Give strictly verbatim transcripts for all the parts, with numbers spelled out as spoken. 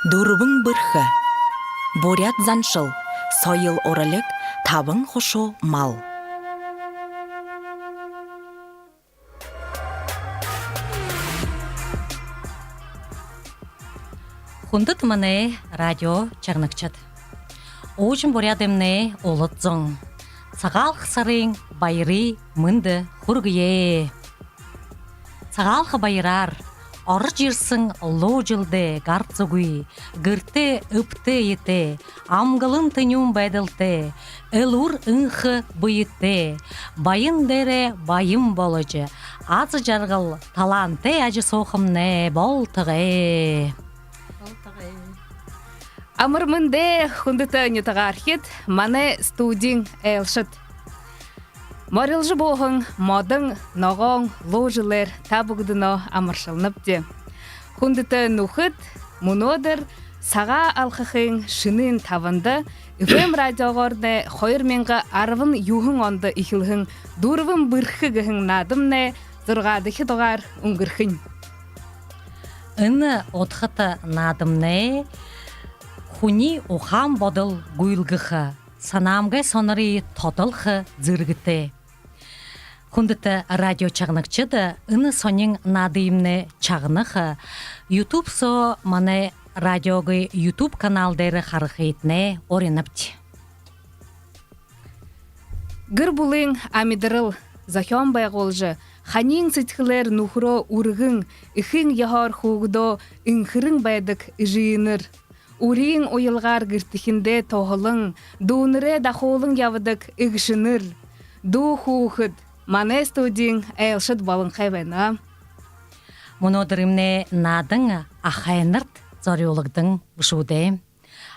Дүрбэн бэрхэ. Буряад заншал, соёл уралиг, табан хушуу мал. Хүндэтэ манай радио шагнагшад. Уужам буряадаймнай улад зон Сагаалха сарын баярай мэндэ хүргэе. Сагаалха баяраар орожо ерэһэн луу жэлдээ гарзагүй, гэртээ эбтэй эетэй, амгалан тэнюун байдалтай, элүүр энхэ бэетэй, баян дээрээ баян боложо, аз жаргал талаантай ажаһуухамнай болтогой. Болтогой. Амар мэндэ, хүндэтэ нютагаархид, манай студиин айлшад. Морилжо бууһан модон ногоон луу жэлээр та бүгэдэниие амаршалнабди. Хүндэтэ нүхэд, мүнөөдэр Сагаалхын шэнын табанда F M радиогоорнай хоёр мянга арбан юһэн ондо эхилһэн «Дүрбэн бэрхэ» гэһэн наадамнай зургаадахи дугаар үнгэрхэнь. Энэ удхата наадамнай хүниие ухаан бодол гүйлгэхэ, санаамгай сонорые тодолхо зэргэтэй. Хүндэтэ радио шагнагшад, энэ һонин наадыемнай шагнаха YouTube соо манай радиогой YouTube канал дээрэ харахыетнай уринабди. Гэр бүлын амидарал зохёон байгуулжа, ханин сэдьхэлээр нүхэрөө үргэн, эхын ёһоор хүүгэдөө энхэрэн байдаг эжынэр, үриин уялгаар гэртэхиндээ туһалан, дүүнэрээ дахуулан ябадаг эгэшэнэр, дүү хүүхэд манай студиин айлшад болонхой байна. Мүнөөдэрэймнай наадан ахайнарта зорюулагдан бэшэ гү даа.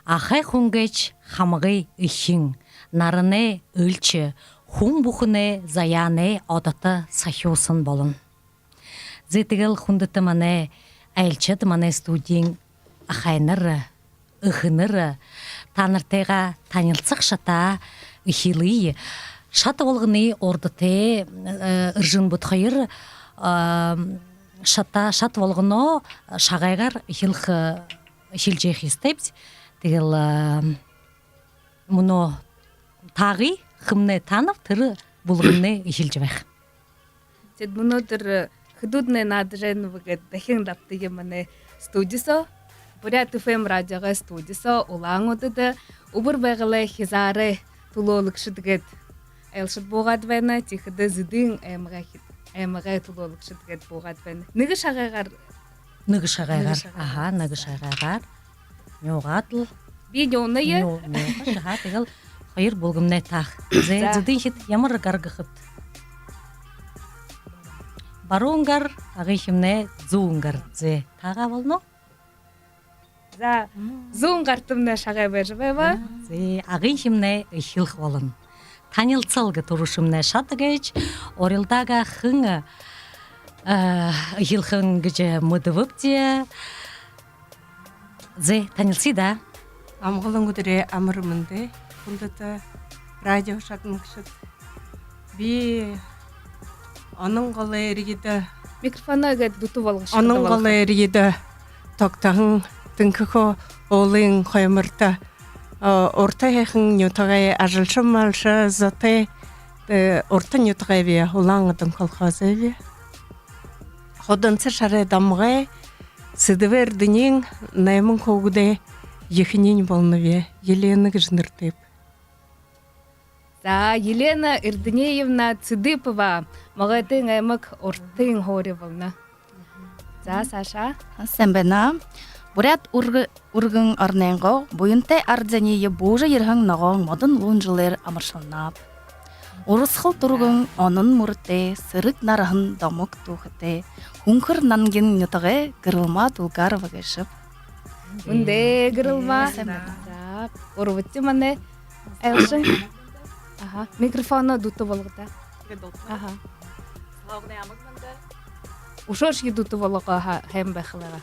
Ахай хүн гээшэ хамагай эхин, наранай элшэ, хүн бүхэнэй заяанай одото сахюусан болоно. Зэ, тиигээл, хүндэтэ манай айлшад, манай студиин ахайнар, эхэнэр, таанартайгаа танилсаха шатаа эхилэе. Шата болгоно урда тээ, э, Эржэн, бидэ хоёр, а, шата, шата болгоно шагайгаар эхилхэ, э, эхилжэ ябаха ёһотойбди. Тиигээл, а, мүнөө таагы, хэмнай таанаб, тэрэ бүлгэмнай эхилжэ байха. Тиигээд мүнөөдэр, э, хэдыдэхиинь наадажа байнаб гээд дахин дабтая манай студи соо. Буряад F M радиогой студи соо Улаан-Үдэдэ, Үбэр Байгалай хизаарай түлөөлэгшэд гээд айлшад буугаад байна. Тиихэдэ Зэдын аймагай хи-, аймагай түлөөлэгшэд гээд буугаад байна. Нэгэ шагайгаар. Нэгэ шагайгаар. Нэгэ шагайгаар. Аха, нэгэ шагайгаар. Нюугаад лэ. Би нюуная. Нюу-, нюугаа, аха, тиигээл хоёр бүлгэмнай тааха. Зэ, за. Зэдынхид ямар гар гэхэбта? Баруун гар, Агынхимнай зүүн гар. Зэ, таагаа болоно. За, зүүн гартамнай шагай байжа байба. Зэ, Агынхимнай эхилхэ болоно. Танилсалга, түрүүшымнай шата гээшэ, урилдаагаа хэн, э, эхилхэнь гэжэ мэдэбэбди. Зэ, танилсая даа. Амгалан үдэрэй амар мэндэ, хүндэтэ радио шагнагшад. Би Онон голой эрьедэ. Микрофоноо иигээд дүтэ болгошохо. Онон голой эрьедэ тогтоһон Тэнхэхэ уулын хойморто, а, урта һайхан нютагай ажалша малша зотой, э, урта нютагайб, Улаан-Үдын колхозойб. Худанса шарай домогой Сэдэбэй Эрдэниин найман хүүгэдэй ехэнхинь болоноб. Елена гэжэ нэрэтэйб. За, Елена Эрдынеевна Цыдыпова, Могойтын аймаг, Уртын һуури болоно. За, саашаа. Сайн байна. Буряад үргэ-, үргэн оронойнгоо буянтай арад зониие буужа ерэһэн ногоон модон лун жэлээр амаршалнаб. Урасхал түргэн онон мүртэй, сэрэг нараһан домог түүхэтэй, Хүнхэр нангин нютагай Гэрэлма Дулгарова гээшэб. Мэндэ, Гэрэлма. Сайн байна. За, гурбадахи манай айлшан. Аха, микрофоноо дүтэ болгоо даа. Иигээд дуулгана. Аха. Славгнай амаг мэндэ. Үшөөшье дүтэ болгоо, аха, һайн байхалаа.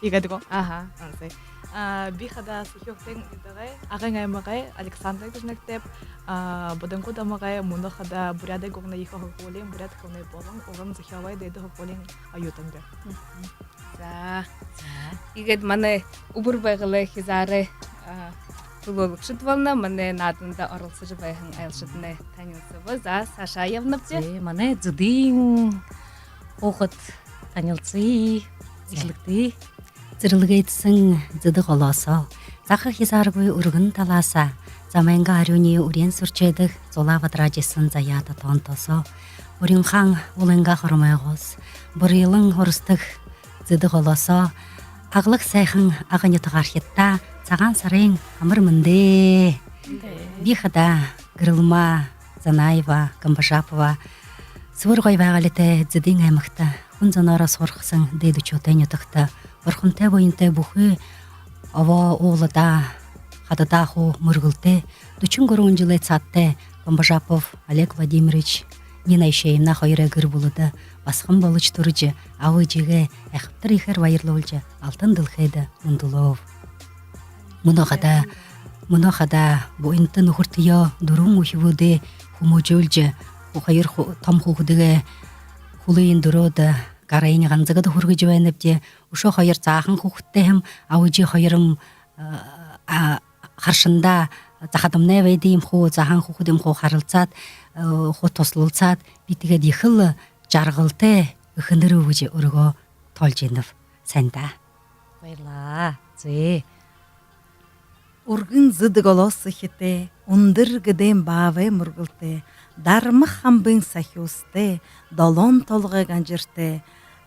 Иигээд гү? Аха. А, сай. А, би хадаа Сухотын нютагай, Агын аймагай Александра гэжэ нэртэйб. А, Бодонгууд аймагай, мүнөө хадаа Буряадай гүрэнэй ехэ һургуулиин буряад хэлэнэй болон уран зохёолой дээдэ һургуулиин оюутан гээ. Мгм. За. За. Иигээд манай Үбэр Байгалай хизаарай, а, түлөөлэгшэд болоно, манай нааданда оролсожо байһан айлшаднай танилсаба. За, саашаа ябанабди. Зэ, манай Зэдын хүүгэд танилсая, эхилэгты. Зэрэлгээтсэн Зэдэ голоосоо, заха хизааргүй үргэн талаасаа, замайнгаа арюуниие үреэн сүрчөөдэг, зулаа бадараажа есэн заяата тоонтоосоо, Уринхаан уулынгаа хормойгоос, бурьялан урасдаг Зэдэ голоосоо, аглаг сайхан Ага нютагаархидтаа Сагаан сарын амар мэндэ! Мэндэ! Би хадаа Гэрэлма Занаева-Гомбожапова, сэбэр гоё байгаалитай Зэдын аймагта, хүн зоноороо суурхасан дээдэ үхибүүтэй нютагта, бурхантай буянтай, бүхы обоо уулада, хадада хуу мүргэлтэй, дүшэн гурбан жэлэй саадтай Гомбожапов Олег Владимирович, Нина Аюшеевна хоёрой гэр бүлэдэ басаган боложо түрэжэ, аба эжыгээ айхабтар ехээр баярлуулжа, алтан дэлхэйдэ мүндэлөөб. Мүнөө хадаа, мүнөө хадаа буянта нүхэртэеэ, дүрбэн үхибүүдээ хүмүүжүүлжэ, ху-, хоёр ху-, томо хүүгэдээ хүлын дүрөөдэ, гарайнь ганзагада хүргэжэ байнабди. Үшөө хоёр заахан хүүгэдтэй һэм, аба эжы хоёром, а, а, харшандаа захадамнай байдаг юм хуу, заахан хүүгэд юм хуу харалсаад, э, хуу туһалсаад, би тиигээд ехэл жаргалтай эхэнэр үгэжэ өөрыгөө тоолжо байнаб. Сайн даа. Баярлаа. Зэ. Үргэн Зэдэ голоос эхитэй, үндэр гэдээн баабай мүргэлтэй, Дарма хамбын сахюустай, долоон толгой ганжартай,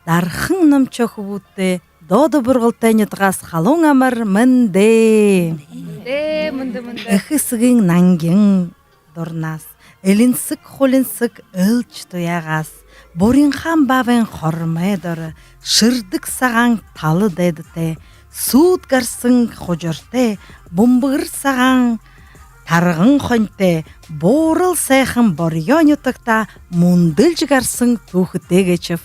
Дархан номшоо хүбүүдтэй, Доодо Бургалтай нютагһаа халуун амар мэндэ! Мэндэ, мэндэ, мэндэ. Эхэ эсэгын нангин дурнаас, элинсэг хулинсаг элшэ туяагаас, Буринхаан баабайн хормой доро, шэрдэг сагаан тала дайдатай, сууд гараһан хужартай, бумбагар сагаан тарган хоньтой, буурал сайхан Борьёо нютагтаа мүндэлжэ гараһан түүхэтэй гээшэб.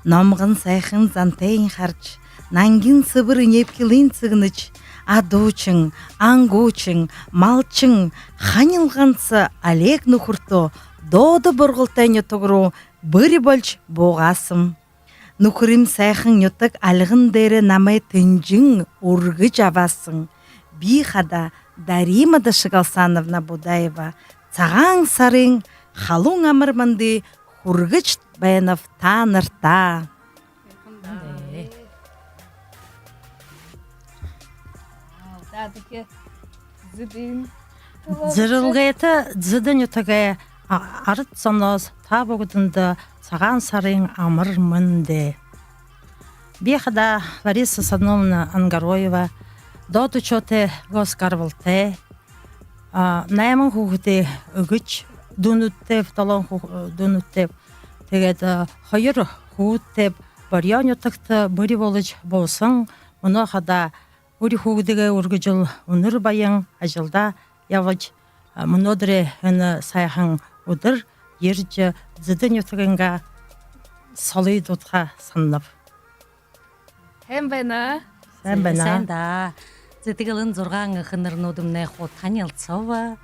Номгон сайхан зантайень хаража, нангин сэбэр энеэбхилынь сэгнэжэ, адуушан, ангуушан, малшан, ханилганса Олег нүхэртөө Доодо Бургалтай нютаг руу бүри болжо буугаһан. Нүхэрэйм сайхан нютаг альган дээрээ намайе тэнжэн үргэжэ абаһан. Би хадаа Дарима Дашагалсановна Будаева, Сагаан сарын халуун амар мэндые хүргэжэ байнаб таанартаа. За, тиихэдэ Зэдын. Зэрэлгээтэ Зэдэ нютагай а-, арад зоноос та бүгэдэндэ Сагаан сарын амар мэндэ! Би хадаа Лариса Садновна Ангароева, Доодо Чотой гос гарбалтай, а, найман хүүгэдэй эгэшэ, дүүнүүдтэйб, долоон хүүг-, дүүнүүдтэйб. Тиигээд, а, хоёр хүүгэдтэйб, Борьёо нютагта бүри боложо бууһан, мүнөө хадаа үри хүүгэдээ үргэжэл, үнэр баян ажалдаа ябажа, а, мүнөөдэрэй энэ һайхан үдэр ерэжэ, Зэдэ нютагайнгаа солые дуудахаа һананаб. Сайн байна. Сайн байна. Сайн даа. Зэ, тиигээл энэ зургаан эхэнэрнүүдэмнай хуу танилсаба.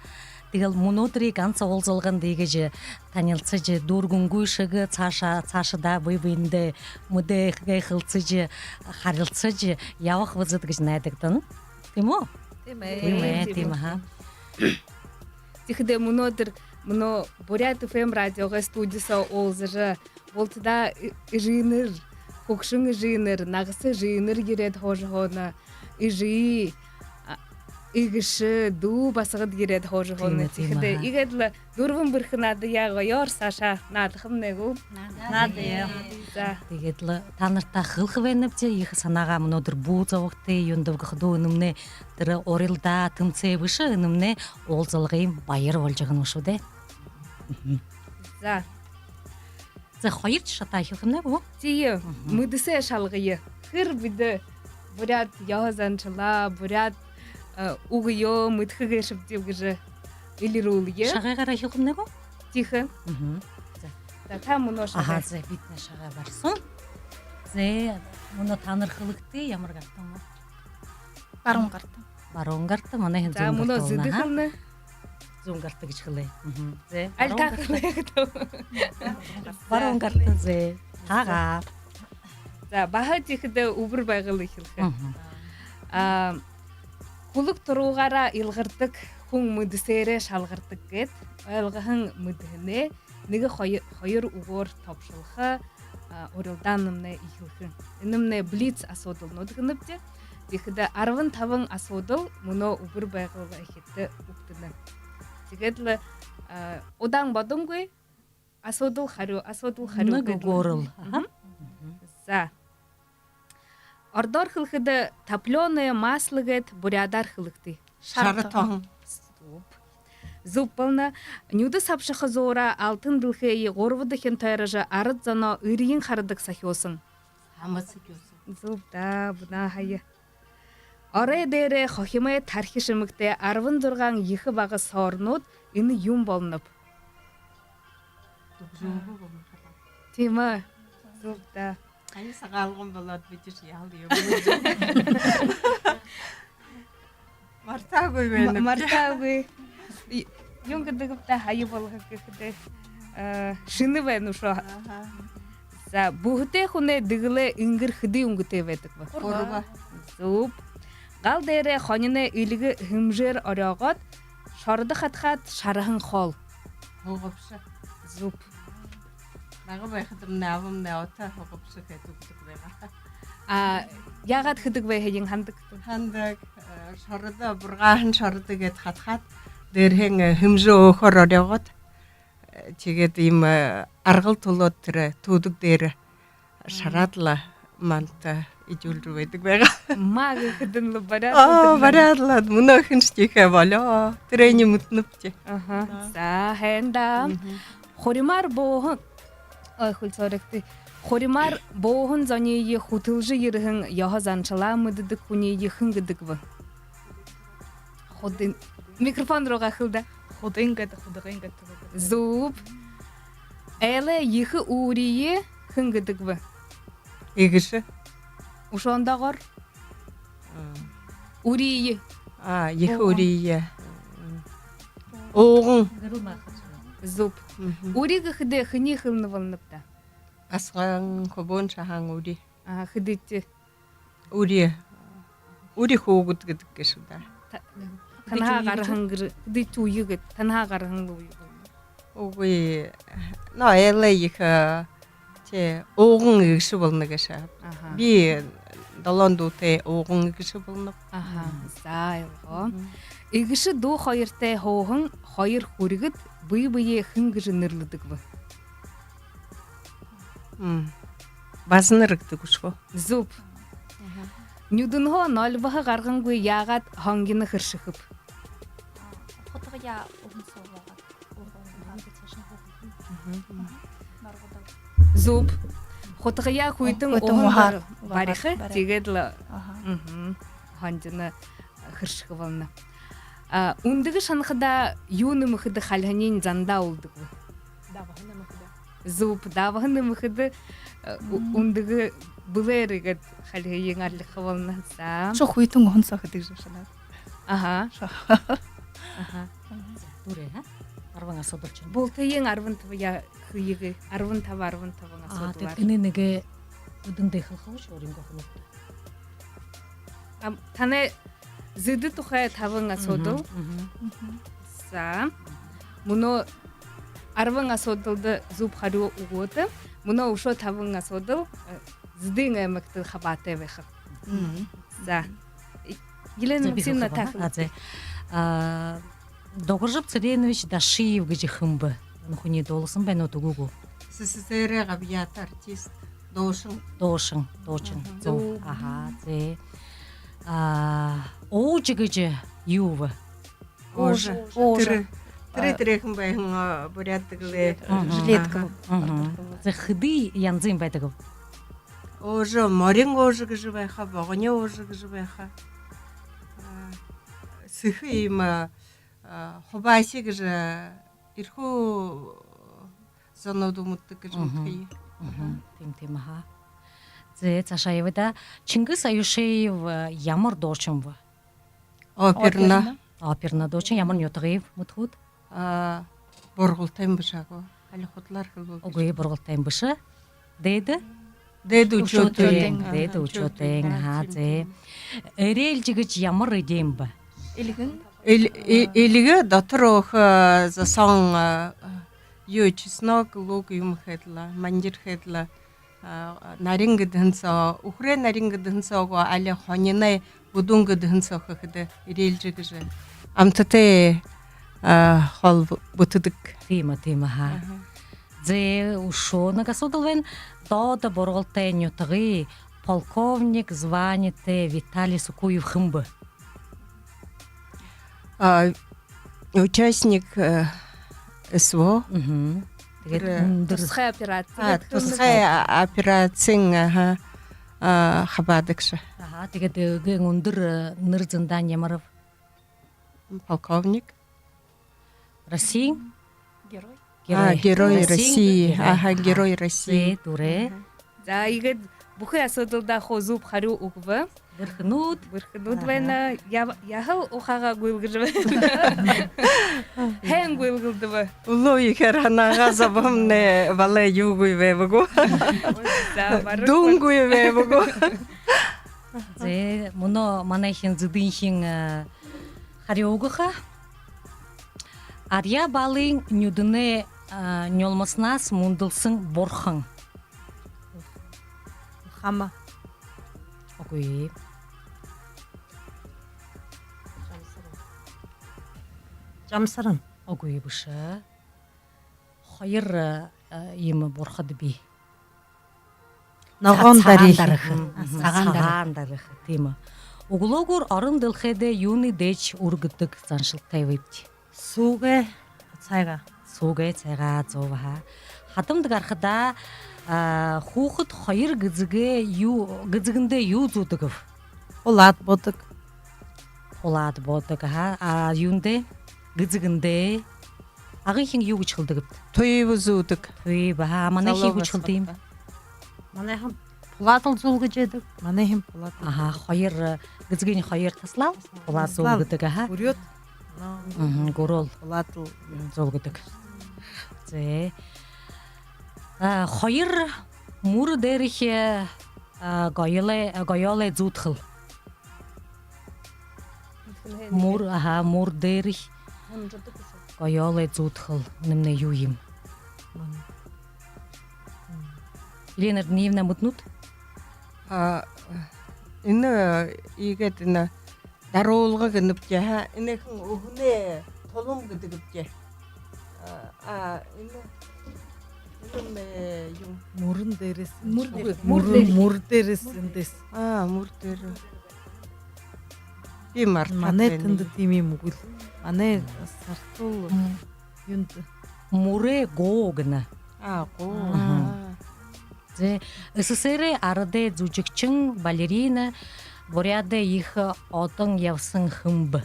Тиигээл мүнөөдэрэй ганса уулзалганда иигэжэ танилсажа, дүүргэнгүйшье, саашаа, саашадаа бэе бэедээ мэдээ хэлсэжэ, харилсажа ябаха бэзэд гэжэ найдагдана. Тиимэ гү? Тиимэ. Тиимэ, тиимэ, аха. Тиихэдээ мүнөөдэр мүнөө Буряад ФМ радиогой студи соо уулзажа, бултадаа э-, эжынэр, хүгшэн эжынэр, нагаса эжынэр ерээд һуужа һууна. Эжы, а, эгэшэ, дүү басагад ерээд һуужа һууна. Тиимэ, тиимэ, тиихэдэ, аха. Иигээд лэ дүрбэн бэрхэ наадаяа гоёор саашаа наадахамнай гү? Наадая. За. Тиигээд лэ таанартаа хэлэхэ байнабди, ехэ һанаагаа мүнөөдэр бү зобогты, юундэб гэхэдэ, энэмнай тэрэ урилдаа, тэмсээ бэшэ, энэмнай уулзалгын баяр болжо ябана бшуу даа. Мгм. За. За, хоёрдохи шатаа эхилхэмнай гү? Тиигээ. Мгм. Мэдэсэ шалгая. Хэр бидэ буряад ёһо заншалаа, буряад, э, үгөө мэдэхэ гээшэбди гэжэ элирүүлэе. Шагайгаар эхилхэмнай гү? Тиихэ. Мгм. За. За, та мүнөө шагай. Аха, за, бидэнэй шагай барсан. За, мүнөө таанар хэлэгты, ямар гартан бэ? Баруун гарта. Баруун гарта, манай хэн... За, зүүн мүнөө гарта болоно, зэдэ аха. Хэлэнэ. Зүүн гарта гэжэ хэлээ. Мгм. За, аль баруун таа гарта. Хэлээ гэдэг? Баруун гарта, за. Тагаа. За, баһа тиихэдэ Үбэр Байгал эхилхэ. Мгм. А, хүлэг туруугаараа илгардаг, хүн мэдэсээрээ шалгардаг гээд ойлгоһон мэдэһэнээ нэгэ хоёр, хоёр үгөөр тобшолхо, а, урилдаамнай эхилхэ. Энэмнай блиц асуудалнууд гэнэбди. Тиихэдэ арбан табан асуудал мүнөө Үбэр Байгал эхитэй үгтэнэ. Тиигээд лэ, а, удаан бодонгүй асуудал, харюу, асуудал, харюу. Нэгэ гээд лэ. Үгөөрэл. Аха. Мгм. За. Ородоор хэлэхэдэ, топлёное масло гээд буряадаар хэлэгты. Шара тоһон. Шара тоһон. Зүб. Зүб болоно. Нюдэ сабшаха зуураа алтан дэлхэйе гурбадахин тойрожо, арад зоноо эрьен харадаг сахюусан. Һама сахюусан. Зүб даа, бү наа һая. Орой дээрээ хохимой тархи шэмэгтэй арбан зургаан ехэ бага соорнууд, энэ юун болоноб? Дүгжөөгөө болоно хадаа. Тиимэ. Зүб даа. Һая сагаалган болоод, бидэ шье яал юм. Мартаагүй байна. Ма-, мартаагүй. И-, юун гэдэг бэ даа, һая болохо гэхэдэ, э, шэнэ байна үшөө. Аха. За, бүһэтэй хүнэй дэгэлэй энгэр хэды үнгэтэй байдаг бэ? Гурба. Гурба. Зүб. Гал дээрээ хониной эльгэ һэмжээр орёогоод, шородо хадхаад шараһан хоол. Һугабша. Зүб. Бага байхадамнай абамнай ото һугабша гээд үгэдэг байгаа. А, яагаад хэдэг байһыень һанадаг гүт? Һанадаг, э, шородо, бургааһан шородо гээд хадхаад, дээрэһээнь, э, һэмжэ өөхөөр орёогоод, э, тиигээд иимэ, э, аргал түлөөд, тэрэ түүдэг дээрэ шараад лэ манда эдюулжэ байдаг байгаа. Маа гэхэдэнь лэ баряад... Оо, лэ, баряад лэ. Мүнөөхиншье тиихэ болёо. Тэрээниие мэдэнэбди. Аха. Аа. За, һайн даа. Мгм. Хуримаар бууһан, ой, хүл сорогты. Хуримаар бууһан зониие хүтэлжэ ерэһэн ёһо заншалаа мэдэдэг хүниие хэн гэдэг бэ? Худын. Микрофон руугаа хэлэ даа. Худын гээд, худагын гээд. Зүб. Айлай ехэ үүриие хэн гэдэг бэ? Эгэшэ. Үшөө ондоогоор. Аа. Үриие. Аа, ехэ... Ууган. Үриие. Ууган. Зүб. Мгм. Үри гэхэдэ хэниие хэлэнэ болоноб даа? Басаган, хүбүүн шаһан үри. Аа, хэдытэйб? Үри. Үри хүүгэд гэдэг гээшэ даа. Та-, танһаа гараһан гэр-, хэдытэйб үе гээд, танһаа гараһан үе гээд. Үгы, но, айлай ехэ, э, тии, ууган эгэшэ болоно гээшэ. Аха. Би долоон дүүтэй ууган эгэшэ болоноб. Аха, за, ойлгоо. Мгм. Эгэшэ дүү хоёртой һууһан хоёр хүрьгэд бэе бэеэ хэн гэжэ нэрлэдэг бэ? М. Базанар гэдэг үшөө. Зүб. Аха. Нюдэнһөө нольбоһо гаргангүй яагаад хонгино хэршэхэб? Хутагаяа уһан суугаад. Мгм. Зүб. Хутагаяа хүйтэн... Хүйтэн уһаар уһаар бариха, бариха. Тиигээд лэ... Аха. Мгм. Хонгино хэршэхэ болоно. А, үндэгэ шанахадаа юу нэмэхэдэ хальһаниинь зандаа үлдэг бэ? Дабһа нэмэхэдэ. Зүб, дабһа нэмэхэдэ, э, у-, Мм. үндэгэ бэлээр иигээд хальһыень арлиха болоно. За. Шо хүйтэн уһан соо хэдэг юм шанаад. Аха. Шо. Аха. Түрэ, ха? Арбан асуудал шэнги. Бултыень арбан табаяа хээгээ, арбан таба, арбан табан... Аа, асуудалаар. Тиигээд энэ нэгэ үдэн дээхэл хөөш, өөрынгөө хүнүүдтэ. Ам, танай зэдэ тухай табан асуудал. Мгм, мгм. Мгм. За. Мүнөө арбан асуудалда зүб харюу үгөөт. Мүнөө үшөө табан асуудал, э, зэдын аймагта хабаатай байха. Мгм. За. И-, Елена Максимовна, таахан. А, зэ. А, Дугаржаб Цыренович Дашиев гэжэ хэн бэ? Энэ хүниие дуулаһан байна гү, үгы гү? СССР-эй габьяата артист, дуушан. Дуушан, дуушан. Мгм. Зүб. Зүб. Аха, зэ. А, уужа гэжэ юу бэ? Уужа. Уужа. Тэрэ, тэрэ, а, тэрэ хэн байһан, а, буряад гэлэй. Мгм. Жилетка. Мгм. Зэ, хэды янзын байдаг бэ? Уужа, морин уужа гэжэ байха, богони уужа гэжэ байха. А, сэхэ иимэ, а, хубааси гэжэ, а, Эрхүү зонууд үмдэдэг гэжэ мэдэхэ. Мгм. Тиимэ, тиимэ, аха. Зэ, саашаа ябая даа. Чингис Аюшеев, э, ямар дуушан бэ? Оперно. Оперно. Оперно дуушан. Ямар нютагайб, мэдэхэ гүт? А, Бургалтайн бэшэ гү? Али худалаар хэлэбэл. Үгы, Бургалтайн бэшэ. Дээдэ? Дээдэ Үшөөтэйн. Үшөөтэйн. Дээдэ Үшөөтэйн. Аха, зэ. Эрэлжэ гэжэ ямар эдеэн бэ? Эльгэ. Эл-, э-, эльгэ дотор өөһэ, э, зосоон, э, юу, чеснок, лук юумэ хээд лэ, манжир хээд лэ, э, нарин гэдэһэн соо, үхэрэй нарин гэдэһэн соо гү, али хониной бүдүүн гэдэһэн соо хэхэдэ, эрэлжэ гэжэ амтатай, э, хоол бүтэдэг. Тиимэ, тиимэ, аха. Аха. Зэ, үшөө нэгэ асуудал байна. Доодо Бургалтайн нютагай полковник званиетэй Виталий Сукуев хэн бэ? А, участник, э, СВО. Мгм. Тиигээд тэрэ үндэр. Тусхай операци. А, тусхай операциин, аха, а, хабаадагша. Аха, тиигээд, э, эгээн үндэр, э, нэрэ зандаань ямар бэ? Полковник. Россиин? Герой. А, Герой России. России. Аха, Герой России. Зэ, дүүрээ. Аха. За, иигээд бүхы асуудалда хуу зүб харюу үгэбэ. Бэрхэнүүд. Бэрхэнүүд байна. Яа-, яаһал ухаагаа гүйлгэлдэбэ. Хэн гүйлгэлдэбэ? Үлүү ехээр һанаагаа зобоһомни, балай юугүй байба гү. За, бараг дүнгүй байба гү. Зэ, мүнөө манайхин Зэдынхин, э, харюу үгэхэ. Арьяа Баалын нюдэнэй, а, нюлмаһанһаа мүндэлһэн бурхан. Хама. Үгы. Жамсаран. Үгы, бэшэ. Хоёр, а, иимэ бурхад бии. Ногоон дариха. Сагаан дариха. Мгм. Сагаан дариха. Сагаан дариха, тиимэ. Үглөөгүүр орон дэлхэйдэ юунэй дээжэ үргэдэг заншалтай байбта? Һүөгээ, цайгаа. Һүөгээ, цайгаа, зүб, аха. Хадамда гарахадаа, а, хүүхэд хоёр гэзэгээ юу, гэзэгэндээ юу зүүдэг бэ? Хулаад буудаг. Хулаад буудаг, аха. А юундэ? Гэзэгэндээ. Агынхин юу гэжэ хэлэдэг бэ? Туйба зүүдэг. Туйба, аха. Манайхин юу гэжэ хэлэдэг юм? Манайхин пулаатал зүүл гэжэ байдаг. Манайхин пулаатал. Аха, хоёр, э, гэзэгынь хоёр таһалаад, пулаат зүүл гэдэг, аха. Гүрөөд. Мгм, гүрөөл. Пулаатал зүүл гэдэг. Зэ. А, хоёр мүр дээрэхи, а, гоёолой, гоёолой зүүдхэл. Мүр, аха, мүр дээрэхи гоёолой зүүдхэл, энэмнай юу юм? Елена Эрдниевна, мэдэнэ гүт? А, энэ, иигээд энэ даруулга гэнэбди, аха, энэхэн үһэнэй тулам гэдэгбди. А, а, энэ, энэмнай, э, юм. Мүрэн дээрэһээ. Мүр дээрэ. Мүр дээрэ. Мүр дээрэ эндээс. А, мүр дээрэ. Би мартаад байна. Манай тэндэ тиимэ юм үгыл. Манай Сартуул юундэ? Мүрэй гоо гэнэ. А, гоо. Мгм. А. Зэ, СССР-эй арадай зүжэгшэн, балерина, Буряадай ехэ одон ябаһан хэн бэ?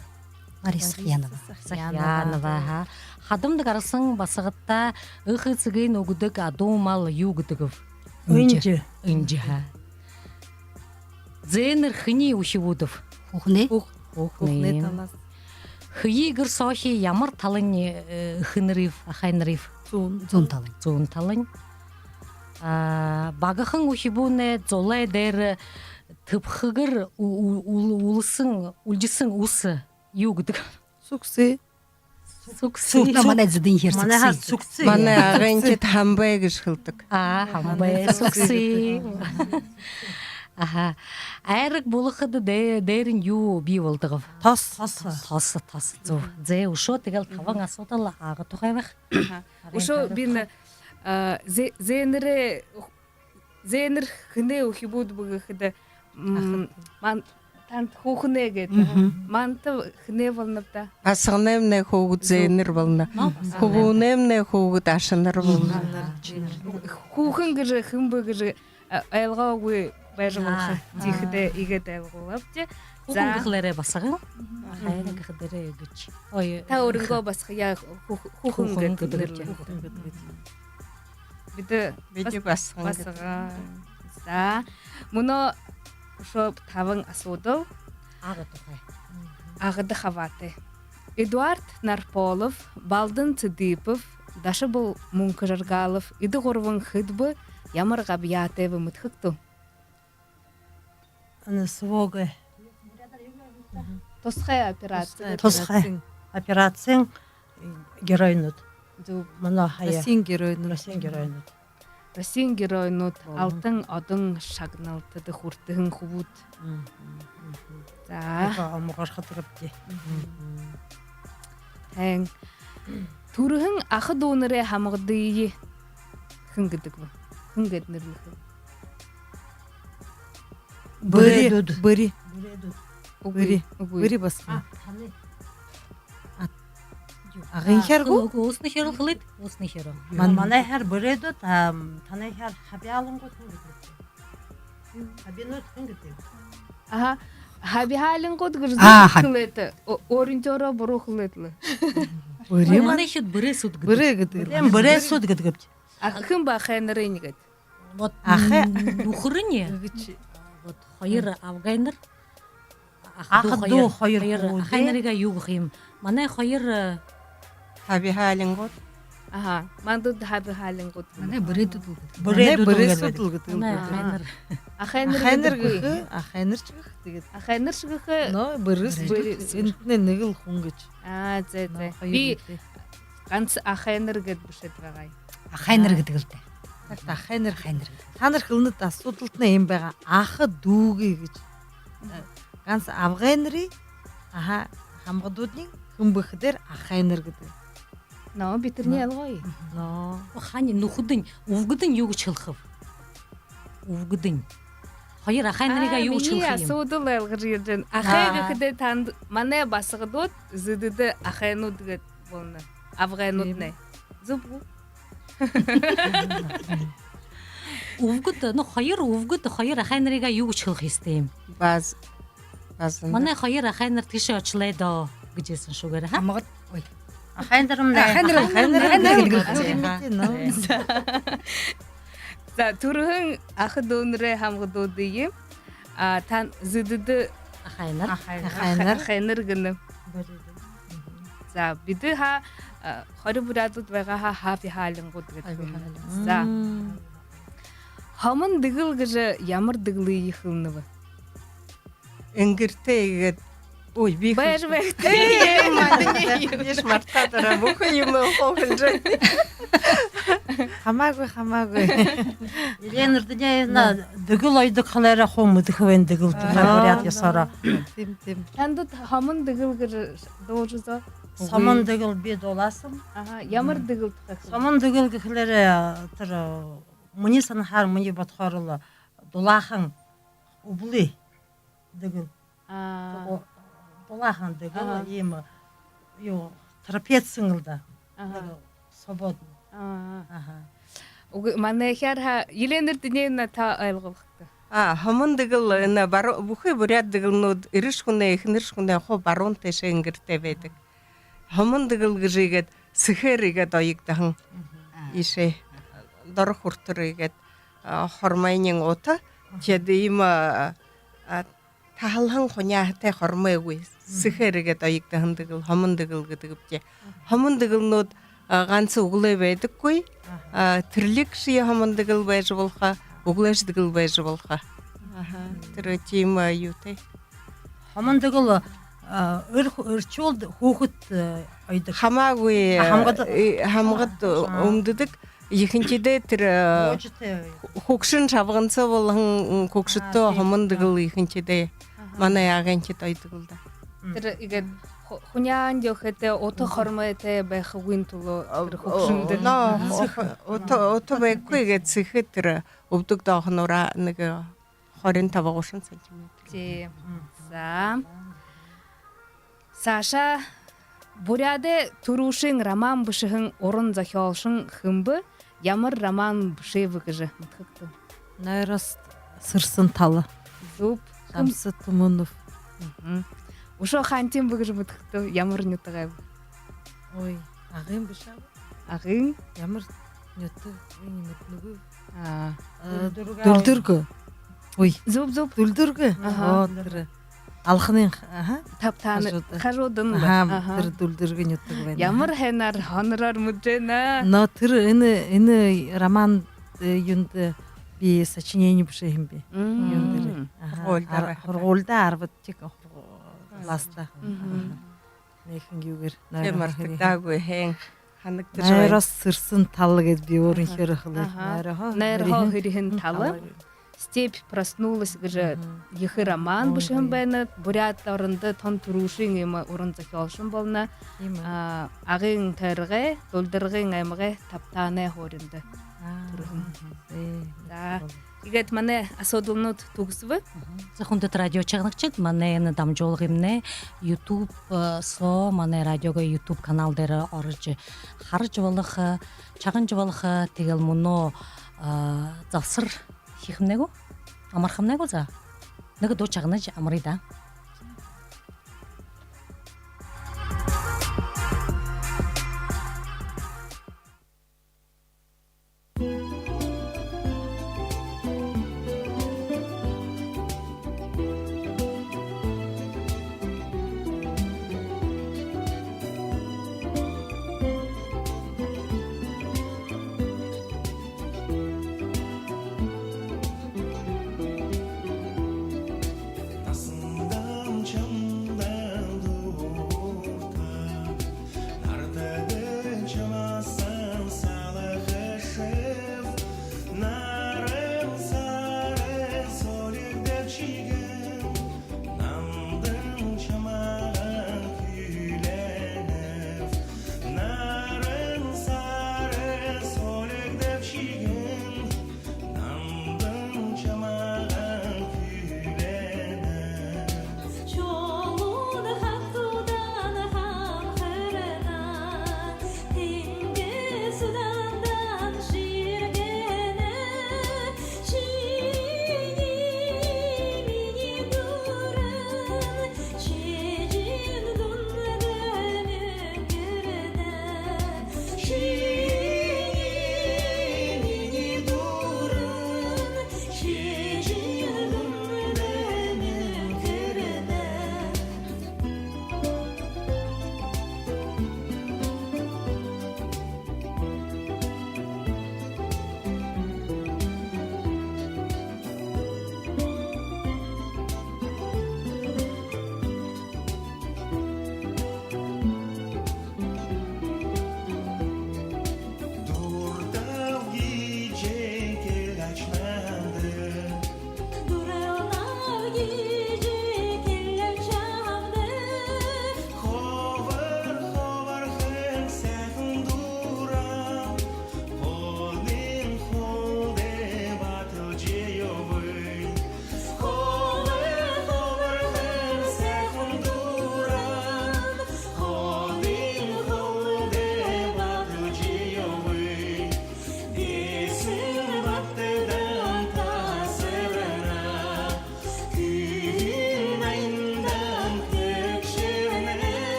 Лариса Сахьянова. Сахьянова, аха. Хадамда гараһан басагадта эхэ эсэгынь үгэдэг адуу мал юу гэдэг бэ? Энжэ. Энжэ, аха. Зээнэр хэниие үхибүүдб? Хүүхэнэй. Хүүхэнэй. Хүүхэнэй талаас. Хэеы гэр соохи ямар талань, э, эхэнэрыв, ахайнарыв? Зүүн. Зүүн талань. Зүүн талань. А, багахан үхибүүнэй зулай дээрэ тэбхэгэр у-, у-, ул-, үлэһэн, үлэжэһэн үсэ юу гэдэг? Сүгсэ. Сүгсэ. Манай Зэдынхиһээр сүгсэ. Манай агынхид хамбай гэжэ хэлэдэг. А, хамбай, сүгсэ. Аха. Айраг булахада дэ-, дээрэнь юу бии болдог бэ? Тос. Тос, тос, тос. Зүб. Зэ, үшөө тиигээл табан асуудал Ага тухай байха. Аха. Үшөө би нэ, а, зэ-, зээнэрээ, зээнэр хэнэй үхибүүд бэ гэхэдэ, м, ман-, танда хүүхэнэй гээд. Манда хэнэй болоноб даа? Басаганаймнай хүүгэд зээнэр болоно. Хүбүүнэймнай хүүгэд ашанар болоно. Хүүхэн гэжэ хэн бэ гэжэ, а, ойлгоогүй байжа болохо. Тиихэдээ иигээд ойлгуулаабди. Хүүхэн гэхэлээрээ басаган. Хайраг гэхэдээрээ үгы. Ой, та өөрынгөө басагаяа хүүх-, хүүхэн гээд нэрлэнэ. Бидэ, бидэ басаган. За. Мүнөө үшөө табан асуудал. Ага тухай. Агада хабаатай. Эдуард Нарполов, Балдан Цыдыпов, Дашабал Мүнхэжаргалов, эдэ гурбан хэд бэ, ямар габьяатай бэ, мэдэхэ гүт? Ана свогой. Тусхай операци. Тусхай операциин геройнууд. Зүб. Манай хаяа. Россиин геройнууд. Россиин геройнууд. Россиин геройнууд болон алтан одон шагналтада хүртэһэн хүбүүд. За. Омогорхо дээрэ бди. Хэн. Түрэһэн аха дүүнэрэй һамгадые хэн гэдэг бэ? Хэн гээд нэрлэхэ? Бэри. Бэри. Бэри. Үгы. Бэри. Үгы. Бэри басаган. А, танай. А, агынхиһаа гү? Үгы, үгы, ууснахиһаа хэлыт, ууснахиһаа. Ман-, манайхиһаар бэридэд, а, танайхиһаар хабяалангууд хэн гэдэг бэ? Хабинууд хэн гэдэг бэ? Аха. Хабяалангууд гэжэ хэлэт. О-, өөрын тиигээд буруу хэлэт лэ. Бэри. Манайхид бэрээсүүд гэдэг. Бэрээ гэдэг. Бэрээсүүд гэдэг. А хэн бэ ахайнарынь гээд? Вот, ахай, нүхэрынь. Вот хоёр абгайнар. Аха дүү хоёр. Хоёр ахайнарыгаа юу гэхэ юм? Манай хоёр, э, хабяалангууд. Аха, манда хабяалангууд. Манай бэридэд лэ гэдэг. Манай бэридэд лэ гэдэг. Манай ахайнар. Ахайнар гэхэ, ахайнаршье гэхэ, тиигээд. Ахайнаршье гэхэ. Но бэрээс, бэрээс. Энэтнай нэгэл хүн гэжэ. А, зэ, зэ. Би ганса ахайнар гээд бэшээд байгаа. Ахайнар гэдэг лэ даа. Ахайнар, ахайнар. Танар хэлэнэт асуудалтнай юм байгаа. Аха дүүгээ гэжэ. Ганса абгайнарай, аха, һамгадуудынь хэн бэ гэхэдэ ахайнар гэдэг. Но, би тэрэниие ойлгоё. Но. Хани нүхэдынь, үбгэдынь юу гэжэ хэлэхэб? Үбгэдынь. Хоёр ахайнарыгаа юу гэжэ хэлэхэ юм? Асуудал ойлгожо ерэжэ байна. Ахай гэхэдэ танда манай басагадууд, зэдэдэ ахайнууд гээд болоно. Абгайнууднай. Зүб гү? Үбгэд, но хоёр үбгэд, хоёр ахайнарыгаа юу гэжэ хэлэхэ ёһотой юм? Баз-, базанда. Манай хоёр ахайнар тиишээ ошолой доо гэжэ хэлэһэн шүүгээрэй, ха? Һамгад, ой. Ахайнар юм даа. Ахайнар, ахайнар, ахайнар гэдэг лэ. За, түрэһэн аха дүүнэрэй һамгадуудые, а, тан зэдэдэ ахайнар. Ахайнар. Ахайнар гэнэ. За, бидэ ха, а, хори буряадууд байгаа ха, хабяалангууд гэдэг. Хабяалан. За. Һомон дэгэл гэжэ ямар дэгэлые хэлэнэ бэ? Энгэртэй иигээд. Ой, би байжа хэл-, байгты. Ээ, манай, би мартаад ороо, бүхы юумэ хуу хэлэжэ. Хамаагүй, хамаагүй. Елена Эрдэниевна, дэгэл оёдог хэлээрээ хуу мэдэхэ байна, дэгэл тухай буряад ёсоороо. Тиимэ, тиимэ. Танда һомон дэгэл гэжэ дуулажа үзөө. Һомон дэгэл би дуулааһам. Аха, ямар дэгэл тухай хэлэнэ? Һомон дэгэл гэхэлээрээ, тэрэ, минии һанахаар, минии бодохоор лэ дулаахан үбэлэй дэгэл. А. О, дулаахан дэгэл, аха, иимэ, юу, трапециин лэ даа. Аха. Дэгэл, свободно. А. Аха. Үгы, манайхиһаар ха, Елена Эрдэниевна, та ойлгоо гүт? А, һомон дэгэл, энэ бару-, бүхы буряад дэгэлнүүд, эрэшэ хүнэй, эхэнэршэ хүнэй хуу баруун тээшээ энгэртэй байдаг. Һомон дэгэл гэжэ иигээд сэхээр иигээд оёгдоһон. Мгм. Иишээ доро хүрэтэр иигээд, а, хормойнь ута. Мгм. Тиигээд иимэ, а, а, таһалһан хуняаһатай хормойгүй. Мгм. Сэхээр иигээд оёгдоһон дэгэл, һомон дэгэл гэдэгбди. Мгм. Һомон дэгэлнүүд, а, ганса үглөө байдаггүй. Аха. А, тэрэлиг шье һомон дэгэл байжа болохо, үглөөшье дэгэл байжа болохо. Аха, тэрэ тиимэ, а, юутэй. Һомон дэгэл, а, эр-, эршүүл хүүгэд, э, оёдог. Хамаагүй, а, һамгад, э, һамгад, а, үмдэдэг. Ехэнхидээ тэрэ, э, хүгшэн шабганса болоһон, хүгшэдтэ хомон дэгэл ехэнхидээ манай Агын хид оёдог лэ даа. Тэрэ иигээд ху-, хуняан ёһотой, ута хормойтой байхагүйн түлөө тэрэ хүгшэндэ. Но, ута, ута байхагүй, иигээд сэхэ тэрэ үбдэг доохонуура нэгэ хорин таба-гушан сантиметр. Тии. За. Саша, Буряадай түрүүшын роман бэшэһэн уран зохёолшон хэн бэ? Ямар роман бэшээб гэжэ мэдэхэ гүт? Нойрос «Сэрсэн тала». Зүб. Дамса Түмэнов. Үшөө хаанахим бэ гэжэ мэдэхэ гүт? Ямар нютагайб? Ой, Агын бэшэ ааб. Агын? Ямар нютаг, ой, нютаг нүгөө. А. Э, Дүлдэргэ. Дүлдэргэ. Ой. Зүб, зүб. Дүлдэргэ. Аха. Оо, тэрэ Алханын, аха. Табтаанай хажууда. Хажууда лэ. Аха, тэрэ Дүлдэргэ нютаг байна. Ямар һайнаар, һонороор мэдэжэ байна. Но тэрэ энэ, энэ роман, э, юундэ би сочинение бэшээ һэм би. Юундэ. Аха. Һургуулида. Ар-, һургуулида арбадахи класста. Нэгэ юугээр. Тиимэ, мартагдаагүй һайн һанагдажа байна. Нойрос «Сэрсэн тала» гээд би өөрынхеэрээ хэлээ. Аха. Нойросоо һэриһэн тала. Степь проснулась гэжэ ехэ роман бэшэһэн байна. Буряад орондо тон түрүүшын иимэ уран зохёолшон болоно. Тиимэ. А, Агын тойрогой, Дүлдэргын аймагай Табтаанай һууринда түрэһэн. Э, за. Иигээд манай асуудалнууд түгэсэбэ. За, хүндэтэ радио шагнагшад, манай энэ дамжуулгыемнай YouTube, э, соо, манай радиогой YouTube канал дээрэ орожо хаража болохо, э, шагнажа болохо, э, тиигээл мүнөө, э, залсаар хэхэмнай гү? Амархамнай гү, за? Нэгэ дуу шагнажа амарая даа.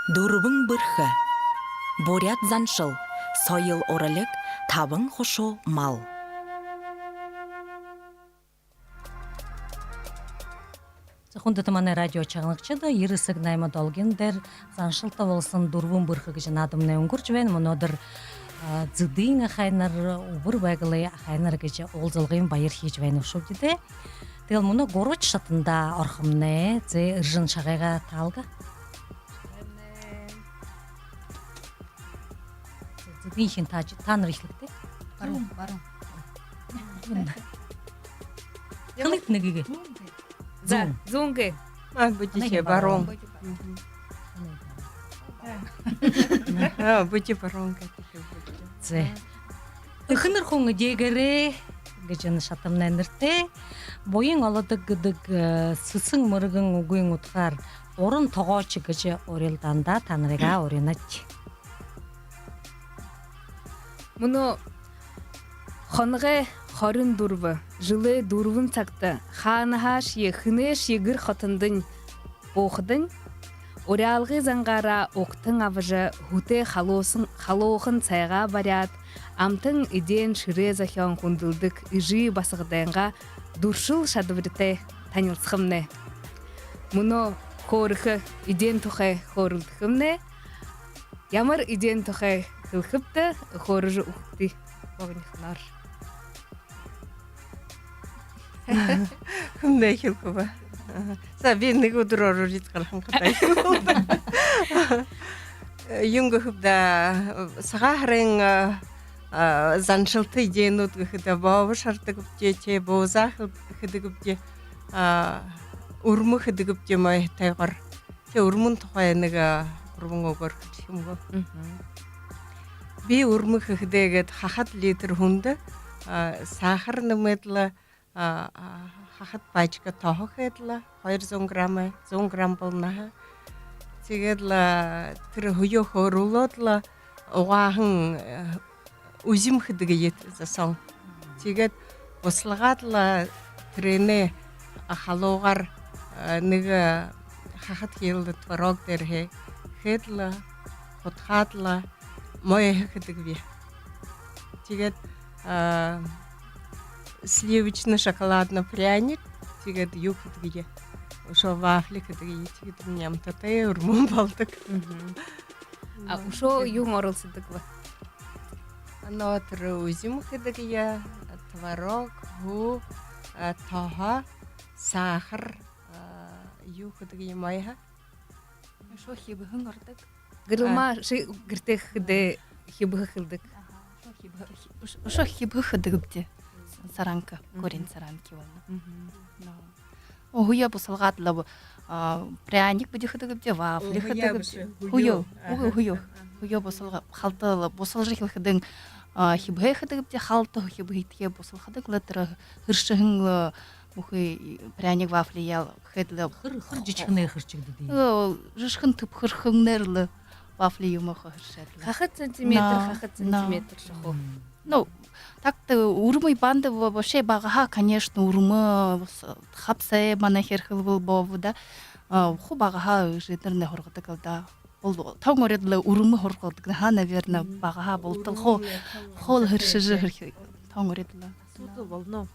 Дүрбэн бэрхэ. Буряад заншал, соёл уралиг, табан хушуу мал. За, хүндэтэ манай радио шагнагшад, ерэ сэг найма долгин дээрэ заншалта болоһон «Дүрбэн бэрхэ» гэжэ наадамнай үнгэржэ байна. Мүнөөдэр, а, Зэдын ахайнар, Үбэр Байгалай ахайнар гэжэ уулзалгын баяр хэжэ байна бшуу даа. Тиигээл мүнөө гурбадахи шатанда орохомнай. Зэ, Эржэн, шагайгаа таалга. Зэдын, хин, та, таанар эхилэгты. Баруун, баруун. Хэлэгты нэгэ. За, зүүн. Зүүн гээ. А, будете баруун. Мгм. А, будете баруун гэдэг. Зэ. «Эхэнэр хүн эдеэгээрээ» гэжэ энэ шатамнай нэрэтэй. Буян олодог гэдэг, э, сэсэн мэргэн үгын удхаар «Уран тогооч» гэжэ урилдаанда танарыгаа уринаб. Мүнөө хоногой хорин дүрбэ, жэлэй дүрбэн сагта хаанаһаашье, хэнэйшье гэр хотондонь буухадань, уряалгын зангаараа угтан абажа, һүтэй халууһан, халуухан сайгаа бариад, амтан эдеэн шэрээ зохёон хүндэлдэг эжы басагадайнгаа дүршэл шадабаритай танилсахамнай. Мүнөө хөөрэхэ эдеэн тухай хөөрэлдэхэмнай. Ямар эдеэн тухай хэлэхэбта, хөөрэжэ үгэгты богонихоноор. Хүмнай хэлэхэ бэ? Аха. За, би нэгэ үдэр орожо гараһан хадаа хэлэхэб даа. Юун гэхэб даа, Сагаан һарын, а, а, заншалта эдеэнүүд гэхэдэ, бообо шарадаг бди, тээ, буузаа хэ-, хэдэг бди, а, үрмэ хэдэг бди, мойһотойгоор. Тээ, үрмын тухай нэгэ, а, гурбан үгөөр хэлэхэ юм гү? Мгм. Би үрмэ хэхэдээ гээд хахад литр һүндэ, а, саахар нэмээд лэ, а, а, хахад пачка тоһо хээд лэ, хоёр зуун грамм, зуун грамм болоно ха. Тиигээд лэ, а, тэрэ һүеэ хөөрүүлээд лэ, угааһан, э, үзэм хэдэг ии, зосоон. Тиигээд бусалгаад лэ, тэрээнээ, а, халуугаар, а, нэгэ, а, хахад хилдэ творог дээрэһээ хээд лэ, худхаад лэ, мойһо хэдэг би. Тиигээд, а, сливочно-шоколадный пряник, тиигээд юу хэдэг ии, үшөө вафли хэдэг ии, тиигээд нямтатай үрмэ болодог. Мгм. А, ну, үшөө тиигээд юун оруулсадаг бэ? Нөө, тэрэ үзэм хэдэг ии, творог, һү, а, тоһо, саахар, а, юу хэдэг ии, мойһо. Үшөө хибэһэн ордог. Гэрэлмаа, а, ши гэртээ хэхэдээ хибэһэ хэлдэг. Аха, үшөө хибэһэ, үш-, үшөө хибэһэ хэдэг бди. Саранка, мгм, корень саранки болоно. Мгм. Но. О, һүеэ бусалгаад лэ, а, пряник бидэ хэдэг бди, вафли хэдэг бди. Һүеэ. Һүеэ. Үгы, аха, һүеэ. Аха. Һүеэ бусалга-, халта лэ, бусалжа хэлэхэдэнь, а, хибэһээ хэдэг бди, халта хибэһэтэйгээ бусалхадаг лэ, тэрэ хэршэһэн лэ, бүхы пряник, вафли яал хээд лэ. Хэр, хэр жэжэхэнээр хэршэгдэдэг? Э, жэжэхэн түбхэрхэнээр лэ вафли юумэ хоо хэршээд лэ. Хахад сантиметр, но, хахад, но, сантиметр шахуу. Мм. Ну, так-то үрмэ банда во-, вообще багаһаа, конечно, үрмэ, с-, хабсай манайхи хэлэбэл бообо даа. А, хуу багаһаа эжынэрнай һургадаг лэ даа. Ол тон уряад лэ үрмэ һургадаг ха, наверно, мгм, багаһаа болтол хуу, үрмэ, тон, хуу л хэршэжэ, хэршэжэ, тон уряад лэ. Асуудал болоно.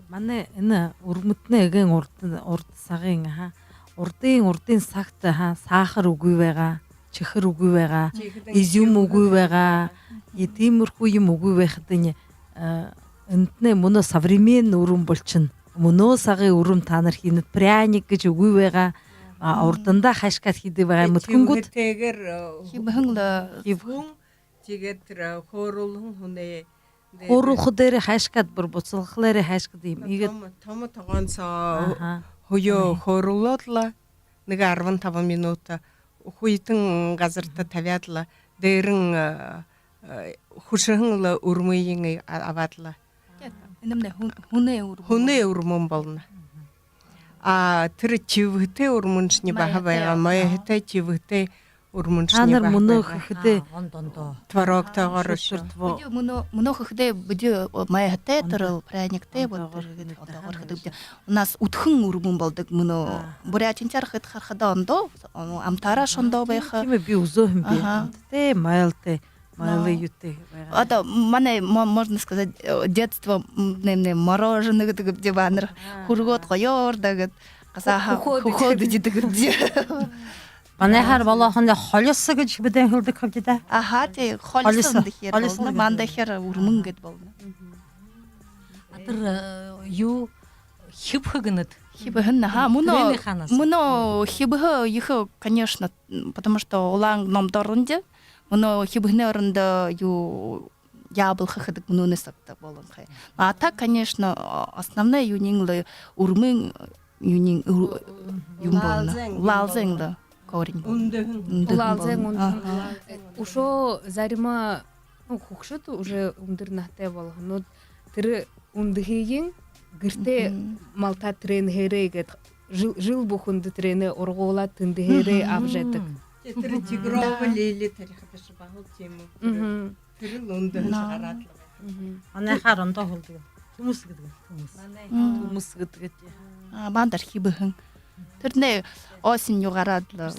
Манай энэ үрмэтнай эгээн урда, урда сагын, аха, урдын, урдын сагта, аха, саахар үгы байгаа, чэхэр үгы байгаа, изюм үгы байгаа, и тиимэрхүү юумэ үгы байхадань, э, энэтнай мүнөө современный үрмэ болошоно. Мүнөө сагай үрмэ таанар хэнэт, пряник гэжэ үгы байгаа. А, урдандаа хайшаад хэдэг байгаа, мэдэхэгүй гүт? Хибэһэтэйгээр, э, хибэһэн лэ. Хибэһэн. Тиигээд тэрэ, э, хөөрүүлһэн һүнэй дээрэ. Хөөрүүлхэ дээрээ хайшаад, бүри бусалхалаараа хайшаад юм. Иигээд томо, томо тогоон соо, аха, һүеэ хөөрүүлээд лэ, нэгэ арбан табан минута хүйтэн газарта табяад лэ, дээрэнь, э, э, хүшэһэн лэ үрмыень а-, абаад лэ. Тиигээд энэмнай һүн-, һүнэй үрмэ. Һүнэй үрмэ болоно. А тэрэ тибэһэтэй үрмэншни баһа байгаа, мойһотой, тибэһэтэй. Үрмэншни. Таанар мүнөө хэхэдээ творогтойгоор шүртвөө. Бидэ мүнөө, мүнөө хэхэдээ бидэ майһатай тэрэл, пряниктай, вот тэрэ ондоогоор хэдэг. У нас үдхэн үрмэн болодог мүнөө. Буряадшаар хэжэ харахада ондоо, амтаараа ондоо байха. Тиимэ, би үзөөһэм би. Амтатай, майлтай, майлын юутэй байгаа. Одоо манай, можно сказать, детство, нэмнэ мороженое гэдэг юм даа, манай хүргөөд гоёор даа гээд. Газаа хүхөөд идэдэг юм даа. Манайхаар болооһондоо холисо гэжэ бидэн хэлэдэг хэбди даа. Аха, тии, холисо. Холисо гэхээр болоно, манайхаар үрмэн гээд болоно. А тэрэ юу, хибэһэ гэнэт? Хибэһэн, аха, мүнөө, мүнөө хибэһэ ехэ, конечно, потому что улаан ном доронь даа, мүнөө хибэһэнэй орондо юу, яблоко хэдэг мүнөөнэй сагта болонхой. А так, конечно, основной юуниинь лэ үрмэн, юуниинь, юм болоно. Улаалзайн лэ корень болоно. Үндэһэн. Улаалзайн үндэһэн. Үшөө зарима, ну, хүгшэд уже үндэр наһатай болоһон. Ну, тэрэ үндэһыень гэртээ малта тэрэнһээрээ гээд жэл, жэл бүхэндэ тэрэнээ ургуулаад тэндэһээрээ абажа байдаг. Тэрэ тигровая лилия тарихада ши баһал тиимэ. Тэрэл үндэһэн гараад лэ. Манайхаар ондоо хэлэдэг. Түмэс гэдэг. Түмэс. Түмэс гэдэг. А, манайхаар хибэһэн. Тэрэнээ осенью гараад лэ.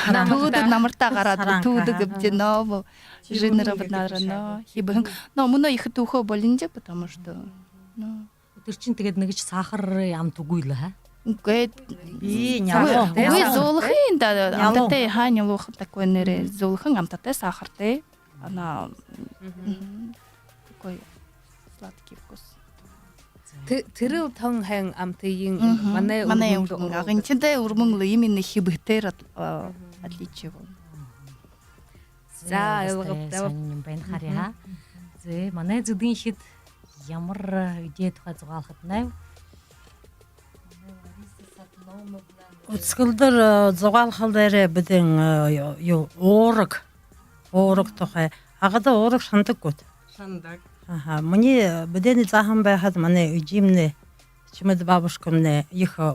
Төөдэ намартаа гараад лэ, төөдэ гэбди, но, жэнэрэ бэднарана хибэһэн. Но мүнөө ехэ түүхэ болоно даа, потому что, ну, тэрэ шэнь тиигээд нэгэшье сахар амтаггүй лэ, ха? Үгы. Би нялуу. Үгы, зөөлэхэн даа, амтатай, ха, нялуухан такой нэрэ, зөөлэхэн амтатай, сахартай. Она такой сладкий вкус. Тэрэл тон һайн амтыень манай, манай үрмэн, Агыншадай үрмэн лэ именно хибэһэтэйгээр отличие болоно. За, ойлгогдоо. Сайн юм байна, харин, ха. Зэ, манай Зэдынхид ямар эдеэ тухай зугаалхатнай? Үсэгэлдэр зугаалхал дээрээ бидэн юу, уураг. Уураг тухай. Агада уураг шанадаг гүт? Шанадаг. Аха, минии, бидэнэй заахан байхада манай эжымнай, Чимэд бабушкамнай ехэ,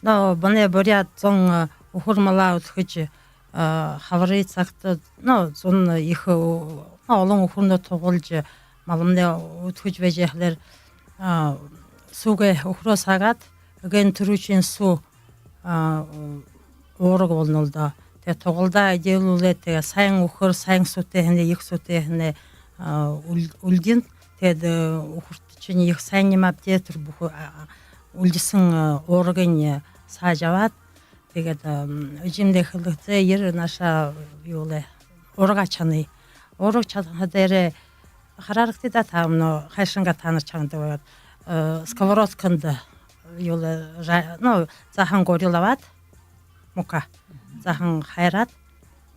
но манай буряад зон үхэр малаа үдхэжэ, хабарай сагта, но зон ехэ, но олон үхэрнүүд тугалжа, малнай үдхэжэ байжа байхадаа, сүүгээ үхэрөө саагаад, эгээн түрүүшын сүү уураг болоно лэ даа. Тиигээд тугалдаа эдеэлүүлээд, тиигээд һайн үхэр, һайн сүүтэй һаань, ехэ сүүтэй һаань үлдэнэ. Тиигээд үхэртэшни ехэ һайн юм аабди, тэрэ бүхы үлдэһэн уурагынь саажа абаад, тиигээд эжымнай хэлэдэг: «Ерэ, наашаа юу лэ, уураг шанаа». Уураг шанаха дээрээ хараарагты даа, та мүнөө хайшан гээ таанар шанадаг байгаад, сковородканда юу лэ, ну, заахан горил абаад, мука, заахан хайраад,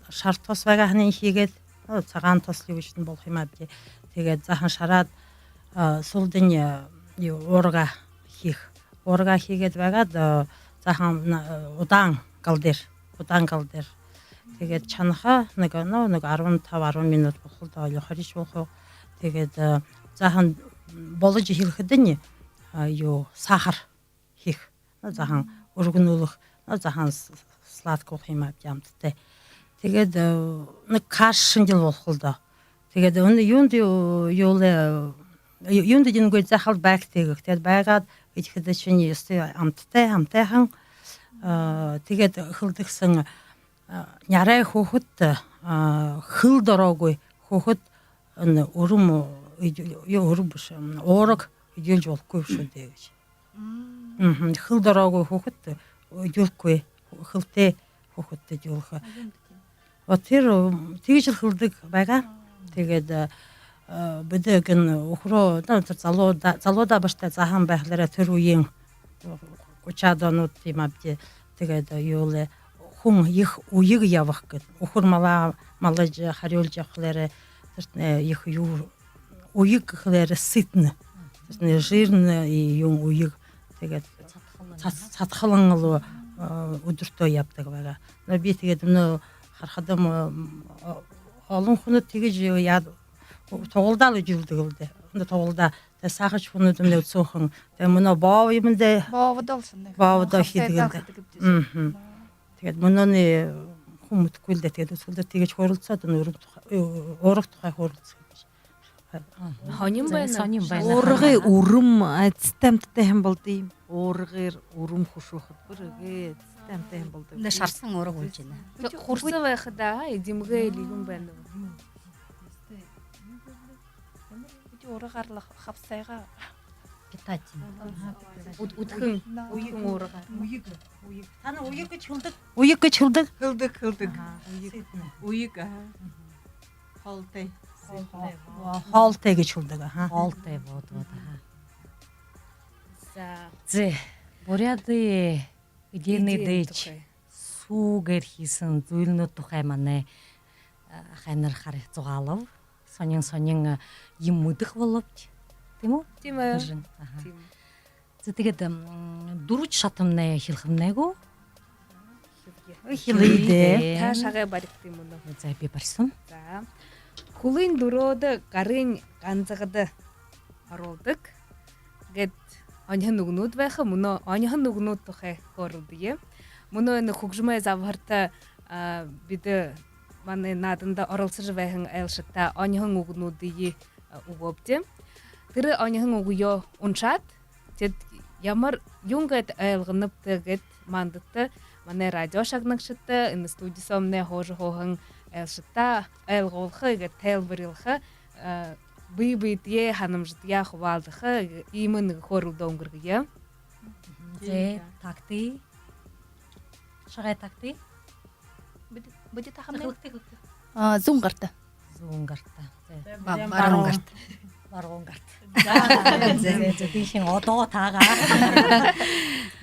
шара тоос байгаа һаань хээд, ну, сагаан тоос лэ юушье болохо юм аабди. Тиигээд заахан шараад, сүүлдэнь юу, уураг хэхэ. Уураг хэгээд байгаад, заахан удаан гал дээрэ, удаан гал дээрэ. Тиигээд шанаха нэгэ, ну, нэгэ арбан таба, арбан минута болохо лэ даа, али хоришье болохо. Тиигээд заахан боложо эхилхэдэнь юу, сахар хэхэ. Ну, заахан үргэнүүлхэ, ну, заахан сладко болохо юм аабди, амтатай. Тиигээд нэгэ каша шэнги лэ болохо лэ даа. Тиигээд энэ юундэ юу, юу лэ, юундэ эдинэгүй, заахан байг тиигэхэ. Тиигээд байгаад эдихэдэшни ёһотой амтатай, амтайхан. Тиигээд хэлэдэг һэн: «Нарай хүүгэдтэ, хэл дороогүй хүүгэд энэ үрмэ, юу, үрмэ бэшэ, уураг эдеэлжэ болохогүй бшуу даа», – гэжэ. Хэл дороогүй хүүгэдтэ эдеэлхэгүй, хэлтэй хүүгэдтэ эдеэлхэ. Вот тэрэ тиигэжэл хэлэдэг байгаа. Тиигээд бидэ гэнэ үхэрөө, ну, тэрэ залуу даа, залуу даа бэшэ даа, заахан байхадаа, тэрэ үеын гушаад онууд юм аабди. Тиигээд юу лэ, хүн ехэ үеэ ябаха гээд, үхэр малаа малажа, харюулжа ябахадаа, тэрэ ехэ юу, үеэ гэхэлээрээ сытно. Тэрэ жирно и юун үеэ. Тиигээд сад-, садхалан лэ үдэртөө ябадаг байгаа. Но би тиигээд мүнөө харахадам, олон хүнүүд тиигэжэ яа-, тугалдаа лэ эдеэлдэг лэ даа. Мүнөө тугалдаа, тээ, саашань хүнүүдэмнай үсөөхэн. Тээ, мүнөө бообо юм даа. Боободоо лэ һанаа. Боободоо хэдэг лэ даа. Тиигээд мүнөөнэй Мэдэхэгүй л даа, тэгээд үсэгэлдэр тэгэж хөөрэлдөөд, энэ ураг тухай, э, ураг тухай хөөрэлдөөд. Һонин байна. Һонин байна. Ургы үрмэ, а, цэтэй амтатай һэн болдо юм. Ургыер үрмэ хүшөөхэдэ, бүри гээ, цэтэй амтатай һэн болдо. Нэ шарсан ураг болжо байна. Хурса байхада, а, эдимгээ элигэн байна. Үди урагаарла хабсайгаа. Питатель. Үд-, үдхэн, үдхэн ураг. Уяг, уяг. Танай уяг гэжэ хэлдэг? Уяг гэжэ хэлдэг? Хэлдэг, хэлдэг. Аха. Уяг. Уяг, аха. Хоолтой. Хоолтой. Хоолтой гэжэ хэлдэг, аха. Хоолтой бодоод, аха. За. Зэ, буряадай эдеэнэй дээжэ сүүгээр хэһэн зүйлнүүд тухай манай, а, ахайнар харин зугаалаба. Һонин, һонин, а, юм мэдэхэ болообди. Тиимэ гү? Тиимэ. Аха. Тиимэ. Зэ, тиигээд, м, дүрбэдэхи шатамнай эхилхэмнай гү? Эхилэе даа. Та шагай баригты мүнөө. Зэ, би бариһан. За. Хүлынь дүрөөдэ, гарынь ганзагада оруулдаг гээд оньһон үгэнүүд байха, мүнөө оньһон үгэнүүд тухай хөөрэлдэе. Мүнөө энэ хүгжэмэй забһарта, а, бидэ манай нааданда оролсожо байһан айлшадта оньһон үгэнүүдые, а, үгөөбди. Тэрэ оньһон үгые уншаад, тэдэ ямар юун гээд ойлгонобта гээд мандаа, манай радио шагнагшадта, энэ студи соомнай һуужа һууһан айлшадта ойлгуулха, иигээд тайлбарилха, э, бэе бэедээ һанамжадаа хубаалдаха, иимэ нэгэ хөөрэлдөө үнгэргэе. Зэ, тагты. Шагай тагты. Бидэ, бидэ тахамнай. Хэлэгты, хэлэгты. А, зүүн гарта. Зүүн гарта. Зэ. Ба-, баруун гарта. Баруун гарта. Зэ, зэ, зэ, тиишэнь одоо таагаа.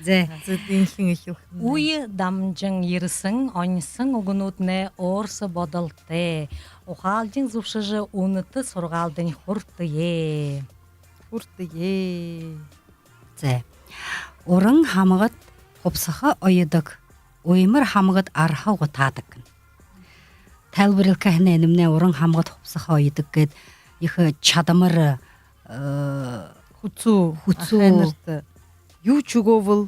Зэ. Зэ, тиишэнь эхилхэмнай. Үе дамжан ерэһэн оньһон үгэнүүднай өөрсэ бодолтой. Ухаалжан зүбшэжэ, үнэтэ һургаалдань хүртэе. Хүртэе. Зэ. Уран һамгад хубсаха оёдог, уймар һамгад арһа угтаадаг гэнэ. Тайлбарилха һаань, энэмнай уран һамгад хубсаха оёдог гээд ехэ шадамар, э, хүсүү, хүсүү. Ахайнарта юушье үгөөбэл,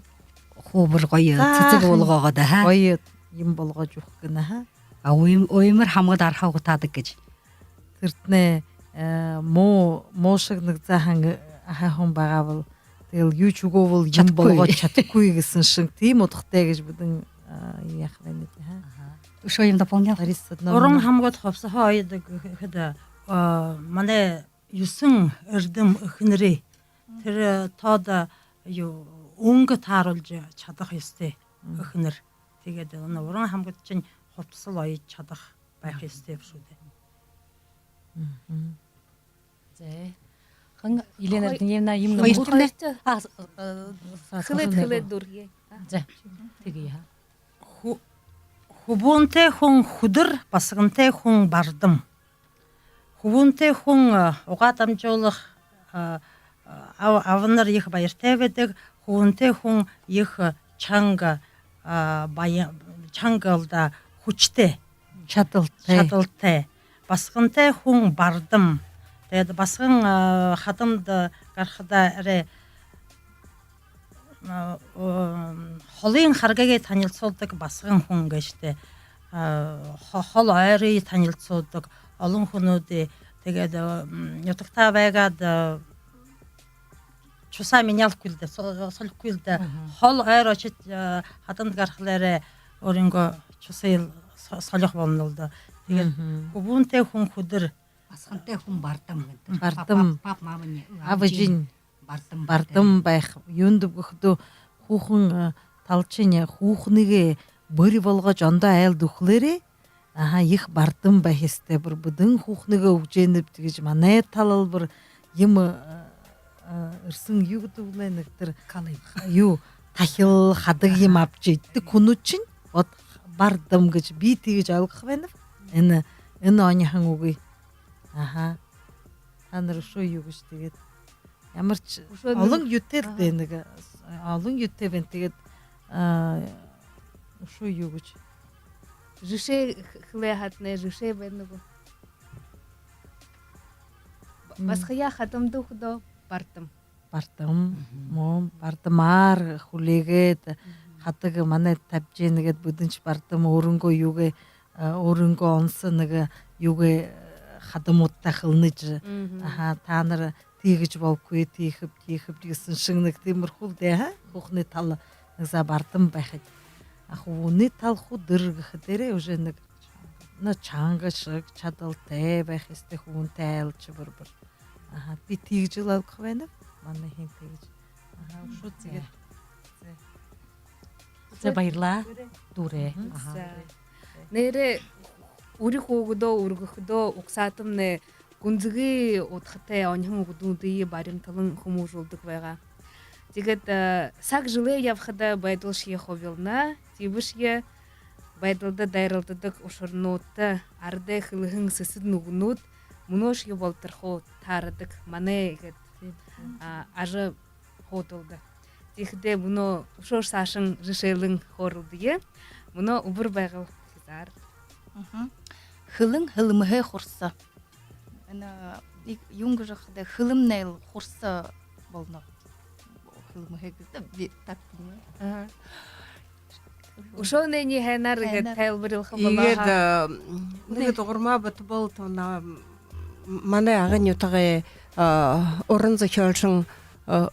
хуубар гоё, за, цэцэг болгоогоод, аха. Гоё юм болгожо үгэхэ гэнэ, аха. А уйм-, уймар һамгад арһа угтаадаг гэжэ. Тэрэтнай, э, муу, муу шагнагдаа һаань, э, ахай хүн байгаабал, тиигээл юушье үгөөбэл, юм чадахагүй, болгожо чадахагүй гэһэн шэнги. Тиимэ удхатай гэжэ бидэн, э, яаха байнабди, аха. Аха. Үшөө юм дополнил. Лариса Ивановна. Уран һамгад хубсаха оёдог гэхэдэ, э, манай юһэн эрдэм эхэнэрэй тэрэ, э, тоодо юу, үнгэ тааруулжа чадаха ёһотой, мм, эхэнэр. Тиигээд энэ уран һамгадшни хубсаһал оёжо чадаха байха ёһотой бшуу даа. Мгм. Зэ. Хан, Елена Эрдынеевна, юм... Хоёрто. А, с-, э, с-, хэлээд, хэлээд дүүргэе. Зэ. Тиигэе, аха. Хү-, хүбүүнтэй хүн хүдэр, басагантай хүн бардам. Хүбүүнтэй хүн, э, угаа дамжуулха, э, аб-, абанар ехэ баяртай байдаг. Хүбүүнтэй хүн ехэ, э, чанга, э, бая-, чанга лэ даа, хүсэтэй. Шадалтай. Шадалтай. Басагантай хүн бардам. Тиигээд басаган, э, хадамда гарахадаа арай, э, э, холын харгые танилсуулдаг басаган хүн гээшэ даа. Э, хо-, хол ойрые танилсуулдаг, олон хүнүүдые. Тиигээд, э, м, нютагтаа байгаад, э, шусаа менялхагүй л даа, со-, солихогүй л даа. Мгм. Хол ойро ошожо, э, хадамда гарахалаараа өөрынгөө шусые со-, солихо болоно л даа. Тиигээд, мгм, хүбүүнтэй хүн хүдэр. Басагантай хүн бардам гэдэг. Бардам. Пап-, пап-, пап-, мамань, абажань. Абажань. Бардам. Бардам байха. Юундэб гэхэдэ, хүүхэн, э, талашань хүүхэнэйгээ бэри болгожо ондоо айлда үгэхэлээрээ, аха, ехэ бардам байха ёһотой, бүри бидэн хүүхэнэйгээ үгэжэ байнабди гэжэ манай талаар бүри юм, э, э, эрсэн юу гэдэг лэ, нэгэ тэрэ калай, юу, тахил, хадаг юм абажа эдидэг хүнүүдшни, вот, бардам гэжэ би тиигэжэ ойлгохо байнаб. Энэ, энэ оньһон үгы. Аха. Таанар үшөө юу гэжэ тиигээд. Ямаршье үшөө олон юутэй л даа, нэгэ, олон юутэй байна. Тиигээд, а, үшөө юу гэжэ. Жэшээ хэ-, хэлээ һаатнай, жэшээ байна гү? Ба-, мм, басагаяа хадамда үгэхэдөө бардам. Бардам. Мгм. Мүн бардамаар хүлеэгээд, мгм, хадаг манай табижа байна гээд, бидэншье бардам өөрынгөө юугээ а, өөрынгөө онсо нэгэ юугээ, э, хадамуудта хэлэнэ жэ. Мгм. Аха, таанар тиигэжэ болохогүй, тиихэ, тиихэ гэһэн шэнги нэгэ тиимэрхүү л даа, аха. Хүхюун тала нэгэ заа бардам байхада. А хүбүүн тала хуу дэр гэхэдээрээ уже нэгэ, ну, чанга шэг шадалтай байха ёһотой, хүбүүнтэй айлшье бэрбэр. Аха, би тиигэжэ л ойлгохо байнаб. Манай һэн тиигэжэ. Аха, үшөө тиигээд. За, баярлаа. Дүүрээ. Мгм. Аха. За. Нээрээ үри хүүгэдөө үргэхэдөө угсаатамнай гүнзэгы удхатай оньһон үгэнүүдые баримталан хүмүүжүүлдэг байгаа. Тиигээд, э, саг жэлээ ябахада байдалшье хубилна, тиибэшье байдалда дайралдадаг ушарнуудта арадай хэлэһэн сэсэн үгэнүүд мүнөөшье болоторхуу таарадаг манай иигээд, а, ажаһуудалда. Тиихэдээ мүнөө үшөө саашань жэшээлэн хөөрэлдэе. Мүнөө Үбэр Байгал хизаар. Мгм. Хэлэн хэлмэһээ хурса. Энэ юун гэжэ гэхэдэ, хэлэмнай л хурса болоно. Хэлмэһээ гэдэг би так понимаю. Аха. Үшөө нээниие һайнаар иигээд тайлбарилха болоо һаа. Иигээд, э, нэгэ дугармаа бата болтоно, м, манай Агын нютагай, э, уран зохёолшон, э,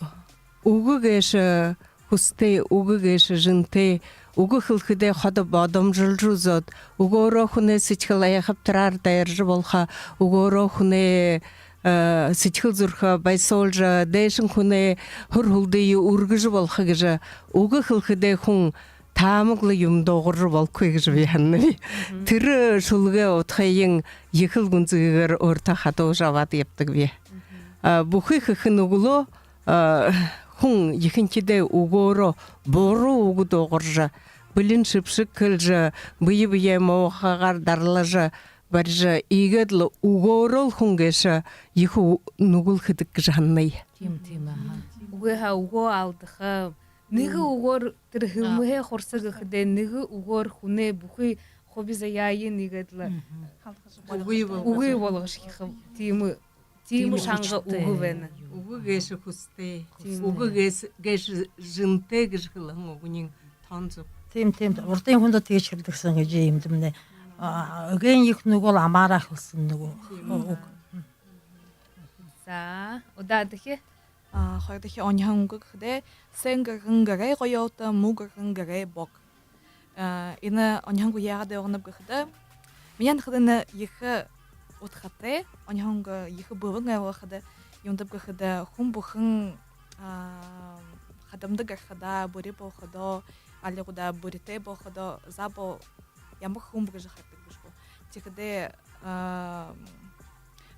үгэ гээшэ хүсэтэй, үгэ гээшэ жэнтэй, үгэ хэлэхэдээ ходо бодомжолжо үзөөд, үгөөрөө хүнэй сэдьхэл айхабтараар дайража болохо, үгөөрөө хүнэй, э, сэдьхэл зүрхэ баясуулжа, дээшэнь хүнэй һүр һүлдые үргэжэ болохо гэжэ, үгэ хэлэхэдээ хүн таамаг лэ юумэ дуугаржа болохогүй гэжэ би һананаб. Мгм. Тэрэ шүлэгэй удхыень ехэл гүнзэгыгээр өөртөө хадуужа абаад ябадаг би. Мгм. А, бүхы хэһэн үгэлөө, а, хүн ехэнхидээ үгөөрөө буруу үгэ дуугаржа, бэлэн шэбшэг хэлэжэ, бэе бэеэ муухайгаар дарлажа, барижа, иигээд лэ үгөөрөө л хүн гээшэ ехэ ү-, нүгэл хэдэг гэжэ һананаб. Тиимэ, тиимэ, аха. Үгы һаа үгөө алдаха. Нэгэ үгөөр тэрэ хэлмэһээ хурса гэхэдээ, нэгэ үгөөр хүнэй бүхы хуби заяае иигээд лэ үгы болгожо ехэ. Тиимэ, тиимэ шанга үгэ байна. Үгэ гээшэ хүсэтэй. Тиимэ. Үгэ гээшэ, гээшэ жэнтэй гэжэ хэлэһэн үгэнь тон зүб. Тиимэ, тиимэ. Урдын хүндэ тиигэжэ хэлэдэг һэн гэжэ юм дэмнэ. А, эгээн ехэ нүгэл амаараа хэлэһэн нүгэл. Тиимэ. Үгэ. За, удаадахи. А, хоёрдохи оньһон үгэ гэхэдээ: сэн гэргэн гэрэй гоёолто, мүн гэргэн гэрэй бог. А, энэ оньһон үгэ яагаад ябанаб гэхэдэ, минии һанахада, энэ ехэ удхатай оньһон үгэ, ехэ бэлэн ойлгоходо. Юундэб гэхэдэ, хүн бүхэн, а, хадамда гарахадаа, бүри болоходоо, али гү даа, бүритэй болоходоо, заабол ямар хүн бэ гэжэ хардаг бэшэ гү. Тиихэдээ, а,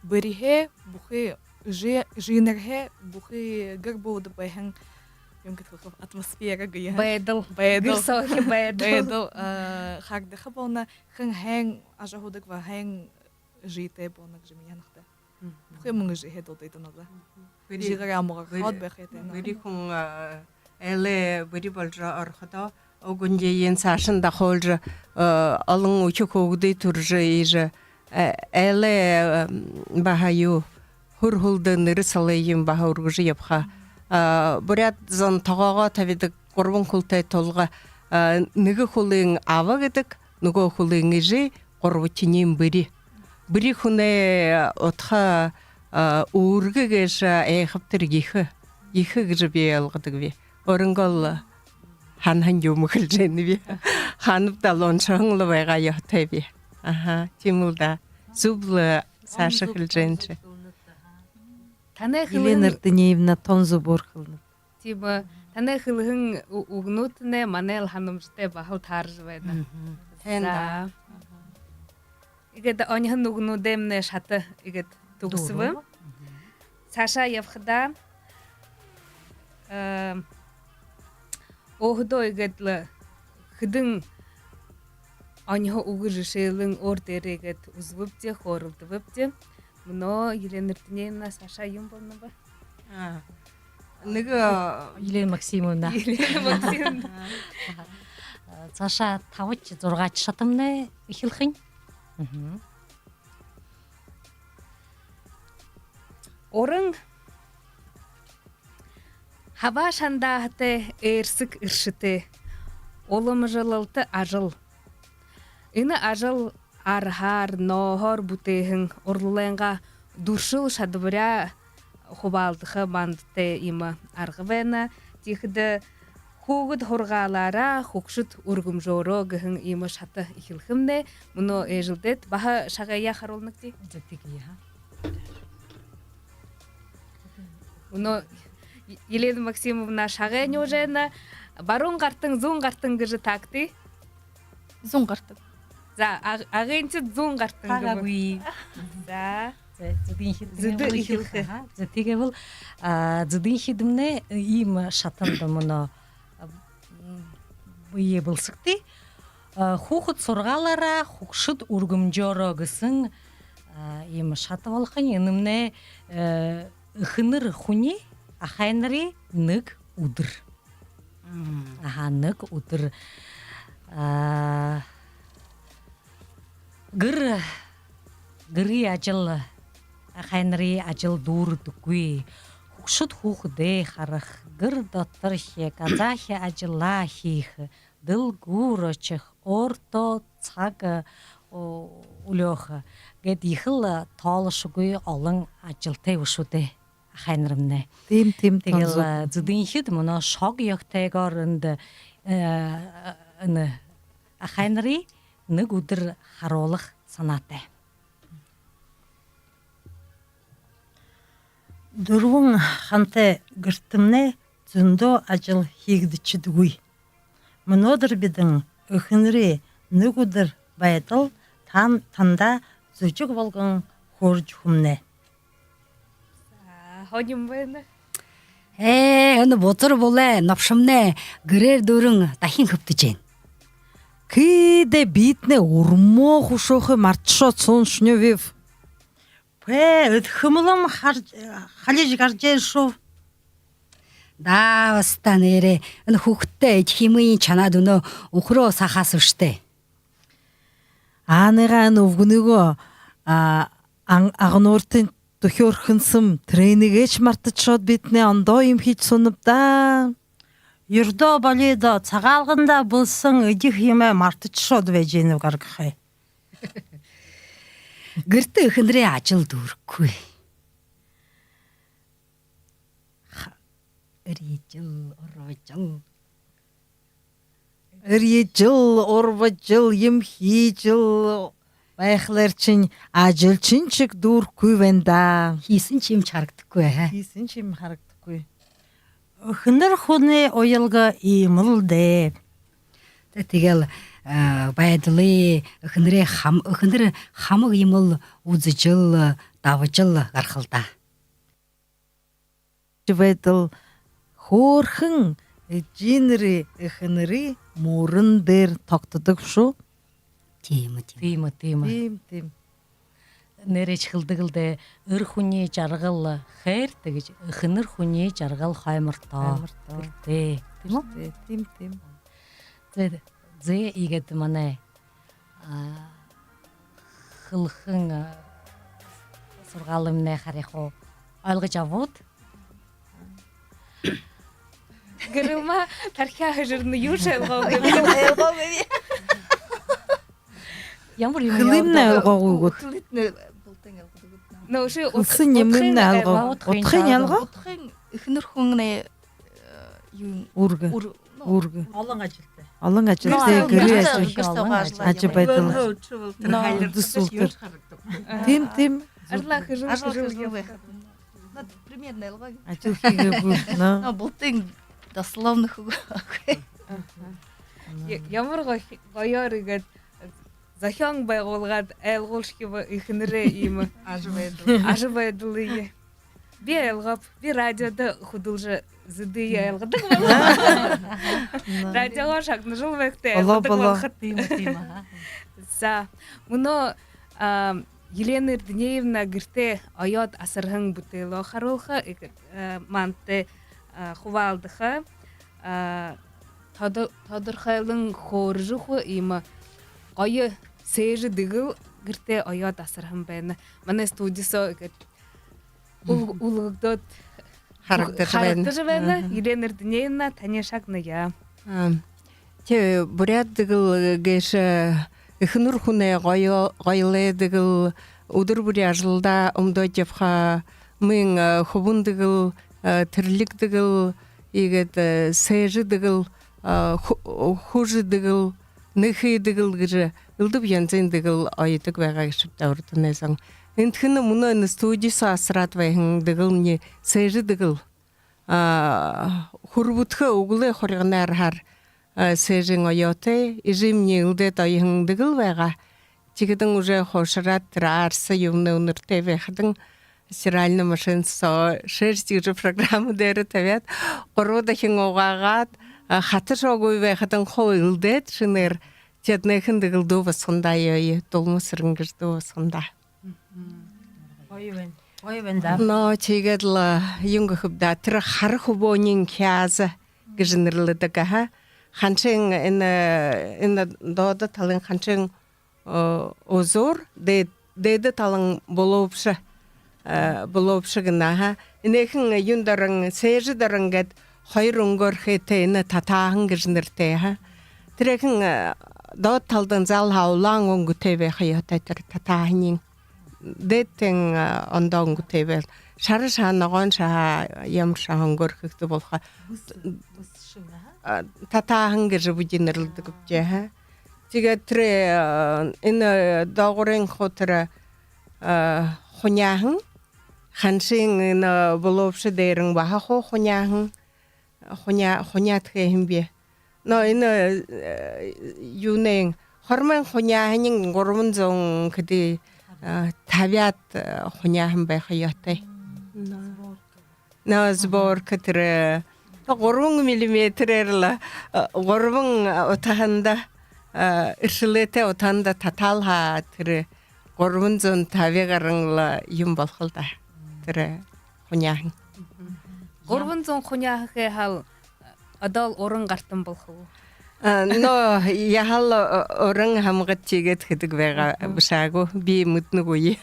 бүриһээ бүхы, эжы-, эжынэрһээ бүхы гэр бүлэдэ байһан, юун гэхэдэ, атмосфера гэе. Байдал. Байдал. Гэр соохи байдал. Байдал, а, харагдаха болоно, хэн һайн ажаһуудаг ба хэн эжытэй болоно гэжэ минии һанахада. Мгм. Бүхы мүн эжыһээ дулдыдана лэ. Мгм. Эжыгээрээ амараад байха ёһотой. Бүри хүн, а, айлай бүри боложо ороходоо, үгэнь, эдеэн саашань дахуулжа, а, олон үхи хүүгэдые түрэжэ, иигэжэ, а, айлай, а, баһа юу, һүр һүлдэ, нэрэ солые баһа үргэжэ ябаха. А, буряад зон тогоогоо табидаг гурбан хүлтэй тулга, а, нэгэ хүлынь аба гэдэг, нүгөө хүлынь эжы, гурбатынь бүри. Бүри хүнэй удха, а, үүргэ гээшэ айхабтар ехэ, ехэ гэжэ би ойлгодогби. Өөрынгөөл һанаһан юумэ хэлэжэ байнаб. Һанаб даа, уншаһан лэ байгаа ёһотойби. Аха, тиимэл даа. Зүб лэ саашаа хэлэжэ байнаш. Танай Елена Эрдынеевна тон зүбөөр хэлэнэ. Тиимэ, танай хэлэһэн ү-, үгэнүүдтнай манайл һанамжатай баһал тааража байна. Мгм. Хэн даа. За. Иигээд оньһон үгэнүүдэймнай шата иигээд түгэсэбэ. Дүүрээ. Мгм. Саашаа ябахадаа, э, өөһэдөө иигээд лэ хэдэн оньһон үгэ жэшээлэн өөр дээрээ иигээд үзэбэбди, хөөрэлдэбэбди. Мүнөө Елена Эрдынеевна, саашаа юун болоноб? А, нэгэ, а, Елена Максимовна. Елена Максимовна. А, саашаа табадахи, зургаадахи шатамнай эхилхэнь. Мгм. Уран хабаа шандааһатай, ээрсэг эршэтэй, уламжалалта ажал. Энэ ажал арһаар, нооһоор бүтээһэн, урлалайнгаа дүршэл шадабаряа хубаалдаха мандатайм иимэ арга байна. Тиихэдэ «Хүүгэд һургаалаараа, хүгшэд үргэмжөөрөө» гэһэн иимэ шата эхилхэмнай. Мүнөө ээжэлдээд, баһа шагаяа харуулнагты. За, тиигэе, ха. Мүнөө Елена Максимовна шагай нюужайна. Баруун гартан, зүүн гартан гэжэ таагты. Зүүн гартан. За, аг-, агынчид зүүн гартан гэбэ. Таагаагүй. За. За, зэдынхид. Зэдэ эхилхэ. Аха. За, тиигээ бол, а, зэдынхидэмнай иимэ шатанда мүнөө, а, м, бэеэ бэлсэгты. А, «Хүүгэд һургаалаараа, хүгшэд үргэмжөөрөө» гэһэн, а, иимэ шата болохонь. Энэмнай, э, эхэнэр хүнэй, ахайнарай нэгэ үдэр. Мм. Аха, нэгэ үдэр, а, гэр, гэрэй ажал, ахайнарай ажал дүүрэдэггүй. Хүгшэд хүүгэдээ хараха, гэр доторхи, газаахи ажалаа хэхэ, дэлгүүр ошохо, өөртөө саг, о, үлеэхэ гээд ехэл тоолошогүй олон ажалтай бшуу даа ахайнармнай. Тиимэ, тиимэ, тиигээл, Тонзо. А, зэдынхид мүнөө шог ёгтойгоор эндэ, э, энэ ахайнарай нэгэ үдэр харуулха һанаатай. Дүрбэн хантай гэртэмнай зөндөө ажал хэгдэшэдэггүй. Мүнөөдэр бидэ эхэнэрэй нэгэ үдэр байдал тан-, танда зүжэг болгон хөөрэжэ үгэхэмнай. За, һонин байна. Ээ, энэ бузар булай нобшомнай гэрээр дүүрэн дахин хэбтэжэ байна. Кэдэ битнэ урмоо хүшөөхэ марташоод һууншни биб. Пэ, эдхэмэлэм хар-, халижа гаржа ершүүб. Да, баста нээрээ, энэ хүүгэдтэ эдхимые шанаад үнөө үхэрөө сахас үштэй. Аанайгаа энэ үбгэнэйгөө, а, ан-, агнууртань түхеэрхэнһэм, тэрээниигээшье марташоод битнэ ондоо юм хэжэ һуунаб даа. Юрдөө болидо, Сагаалганда бэлсэн эдихэ юумэ марташоод байжа байнаб гаргахай. Гэртэ эхэнэрэй ажал дүүрэхэгүй. Ха-, эрьежэл, урбажал. Эрьежэл, урбажал, юм хэжэл байхалааршни, ажалшни шэг дүүрэхэгүй байна даа. Хэһэншье юм харагдагүй, ха? Хэһэншье юм харагдагүй. Эхэнэр хүнэй уялга иимэл даа. Тэ, тиигээл, а, байдалые эхэнэрэй хам-, эхэнэр хамаг юумэл үзэжэл, дабажал гарахал даа. Байдал хөөрхэн эжынэрэй, эхэнэрэй мүрэн дээрэ тогтодог бшуу. Тиимэ, тиимэ. Тиимэ, тиимэ. Тиимэ, тиимэ. Нээрээшье хэлэдэг лэ даа, эр хүниие жаргал хээртэ гэжэ, эхэнэр хүниие жаргал хойморто. Хойморто. Гэртээ. Тиимэ? Гэртээ. Тиимэ, тиимэ. Зэ, зэ, иигээд манай, а, хэлэһэн, а, һургаалымнай харихаа ойлгожо абабта? Гэрэлмаа тархяа хэжэрнэ, юушье ойлгоогүй. Ойлгоогүй. Ямар юм хэлыемнай ойлгоогүй гүт? Хэлыетнай бултыень ойлгодог гүт? Но, үшөө хэлсэн юумыемнай ойлгоогүй. Удхыень ойлгоо? Удхыень эхэнэр хүнэй, э, юун? Үүргэ. Үүр-, ну, үүргэ. Олон ажалтай. Олон ажалтай, гэрэй ажал. Гэр соогоо ажал. Ажабайдал. Үндэр сүлтэр. Тиимэ, тиимэ. Ажал хэжэл, ажал хэжэл, хэжэл байха. Ну, примерно ойлгоо. Ажал хэгээгүй, но. Но, бултыень дословно үгы. Аха. Я-, ямар гоё, гоёор иигээд зохёон байгуулгаад ойлгуулшахиб эхэнэрэй иимэ ажабайдал. Ажабайдалые. Би ойлгооб, би радиодо хүдэлжэ, зэдые ойлгодог болооб. Радиогоо шагнажал байхадаа ойлгодог болохо. Болоо, болоо. Тиимэ, тиимэ, аха. За, мүнөө, а, Елена Эрдынеевна гэртээ оёод асарһан бүтээлөө харуулха, э, мантай, а, хубаалдаха, а, тодо-, тодорхойлон хөөрэжэ үгэхэ иимэ гоё сээжэ дэгэл гэртээ оёод асарһан байна. Манай студи соо иигээд үл-, үлгэгдөөд харагдажа байна. Харагдажа байна. Аха. Елена Эрдынеевна, таниие шагная. А, тэ, буряад дэгэл гээшэ Эхэнэр хүнэй гоё, гоёлой дэгэл, үдэр бүри ажалдаа үмдөөд ябаха, мүн, э, хүбүүн дэгэл, э, тэрэлиг дэгэл, иигээд, э, сээжэ дэгэл, э, хү-, хүжэ дэгэл, нэхы дэгэл гэжэ элдэб янзын дэгэл оёдог байгаа гээшэ даа урданай зон. Эндэхинь мүнөө энэ студи соо асараад байһан дэгэлни сээжэ дэгэл. А, хүрбэдхэ үглөө хурьганай арһаар, а, сээжын оёотой, эжымни элдээд оёһон дэгэл байгаа. Тиихэдэнь уже хуушараад, тэрэ арса юумэн үнэртэй байхадань, стиральна машин соо шэржэ гэжэ программа дээрэ табяад, гурба дахин угаагаад, а, хаташагүй байхадань хуу элдээд шэнээр, тэдэнэйхэн дэгэл дуу басагандаа ёё, дулма сэрэн гэжэ дуу басагандаа. Гоё байна. Гоё байна даа. Но, тиигээд лэ, а, юун гэхэб даа, тэрэ хара хүбөөниинь хяза гэжэ нэрлэдэг, аха. Ханшын энэ, энэ доодо талын ханшын, э, узуур, дэ-, дээдэ талын булуубша, э, булуубша гэнэ, аха. Энэхэн юун дороо, сээжэ дороо гээд хоёр үнгөөр хээтэй, энэ татааһан гэжэ нэрэтэй, аха. Тэрэхэн, э, доодо талдань залаа улаан үнгэтэй байха ёһотой тэрэ татааһаниинь. Дээдэнь, а, ондоо үнгэтэй байл. Шара шаһа, ногоон шаһа, ямар шаһа үнгөөр хэгдэ болохо. Бүс, бүс шэнэ, аха? А, татааһан гэжэ бидэ нэрлэдэгбди, аха. Тиигээд тэрэ, а, энэ доогуурынь хуу тэрэ, а, хуняаһан. Ханшын энэ булуубша дээрэнь баһа хуу хуняаһан. Хуня-, хуняад хэһэн би. Но энэ, э, юунэй, хормойн хуняаһаниинь гурбан зуун хэды, э, табяад, э, хуняаһан байха ёһотой. Но. Но сборка тэрэ, э, гурбан миллиметрээр лэ, э, гурбан утаһанда, э, эршэлээтэй утаһанда татаал һаа, тэрэ гурбан зуун таби гаран лэ юм болохол даа. Тэрэ хуняаһан. Гурбан зуун хуняаһан хээ һаа, одоол уран гартан болохо гү? А, но, яһала, э, уран һамгад тиигээд хэдэг байгаа бшаа гү, би мэдэнэгүйб.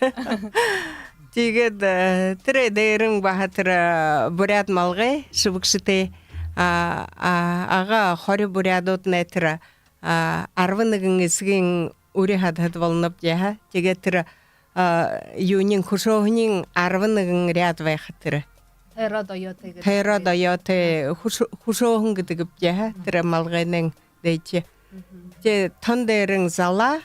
Тиигээд, э, тэрэ дээрэнь баһа тэрэ, э, буряад малгай шэбэгшэтэй, а, а, ага хори буряадууднай тэрэ, а, арбан нэгэн эсэгын үри һадаһад болонобди, аха. Тиигээд тэрэ, а, юуниинь, хүшөөһэниинь арбан нэгэн ряд байха тэрэ. Тойроод оёотой гэдэг. Тойроод оёотой, хүшө-, хүшөөһэн гэдэгбди, аха. Тэрэ малгайнай дээдэ. Тэ тон дээрэнь залаа,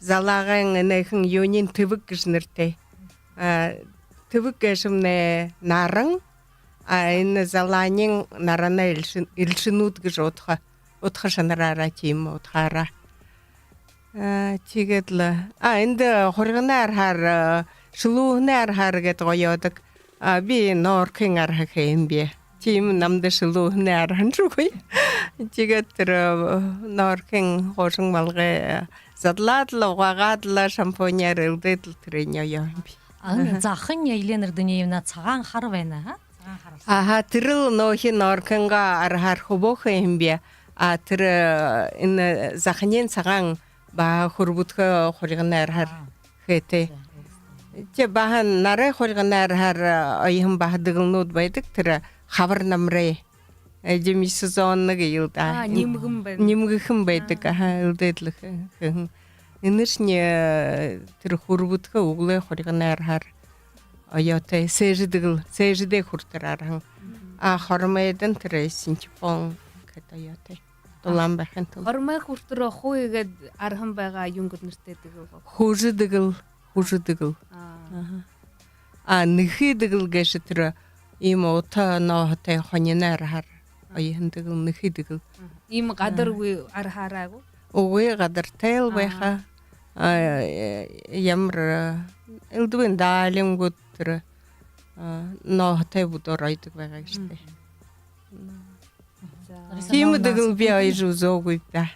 залаагайнь энэхэн юуниинь тэбэг гэжэ нэрэтэй. А, тэбэг гээшэмнай наран, а, энэ залааниинь наранай элшэ-, элшэнүүд гэжэ удха, удха шанараараа, тиимэ удхаараа. А, тиигээд лэ. А, эндэ хурьганай арһаар, а, шэлүүһэнэй арһаар гээд гоёодог. А, би норкын арһа хэһэн би. Тиимэ намда шэлүүһэнэй арһан шүгүй. Тиигээд тэрэ, а, норкын хуушан малгай, а, задлаад лэ, угаагаад лэ, шампуньяар элдээд лэ, тэрэниие оёоһон би. А, энэ захань, Елена Эрдэниевна, сагаан хара байна, аха? Сагаан хара. Аха, тэрэл нөөхи норкынгаа арһаар хүбөө хэһэн би. А, тэрэ, э, энэ заханиинь сагаан баһа хүрбэдхэ хурьганай арһаар хээтэй. Тэ баһа нарай хурьганай арһаар, э, оёһон баһа дэгэлнүүд байдаг, тэрэ хабар намрай, э, демисезонно гээл даа. А, нимгэн байна. Нимгэхэн байдаг, аха, элдээд лэ хэ-, хэһэн. Энэшни, э, тэрэ хүрбэдхэ үглөө хурьганай арһаар оёотой, сээжэ дэгэл, сээжэдээ хүрэтэр арһан. А хормойдонь тэрэ синтепон гээд оёотой. Дулаан байхын тула. Хормой хүрэтэр хуу иигээд арһан байгаа юун гээд нэрэтэй дэгэл бэ? Хүжэ дэгэл, хүжэ дэгэл. А. Аха. А нэхы дэгэл гээшэ тэрэ иимэ ута нооһотой хониной арһаар оёоһон дэгэл, нэхы дэгэл. Иимэ гадаргүй арһаараа гү? Үгы, гадартайл байха. А, э, ямар, э, элдэбын даалингууд тэрэ, а, нооһотой бүдөөр оёдог байгаа гээшэ даа. За. Тиимэ дэгэл би оёжо үзөөгүйб даа.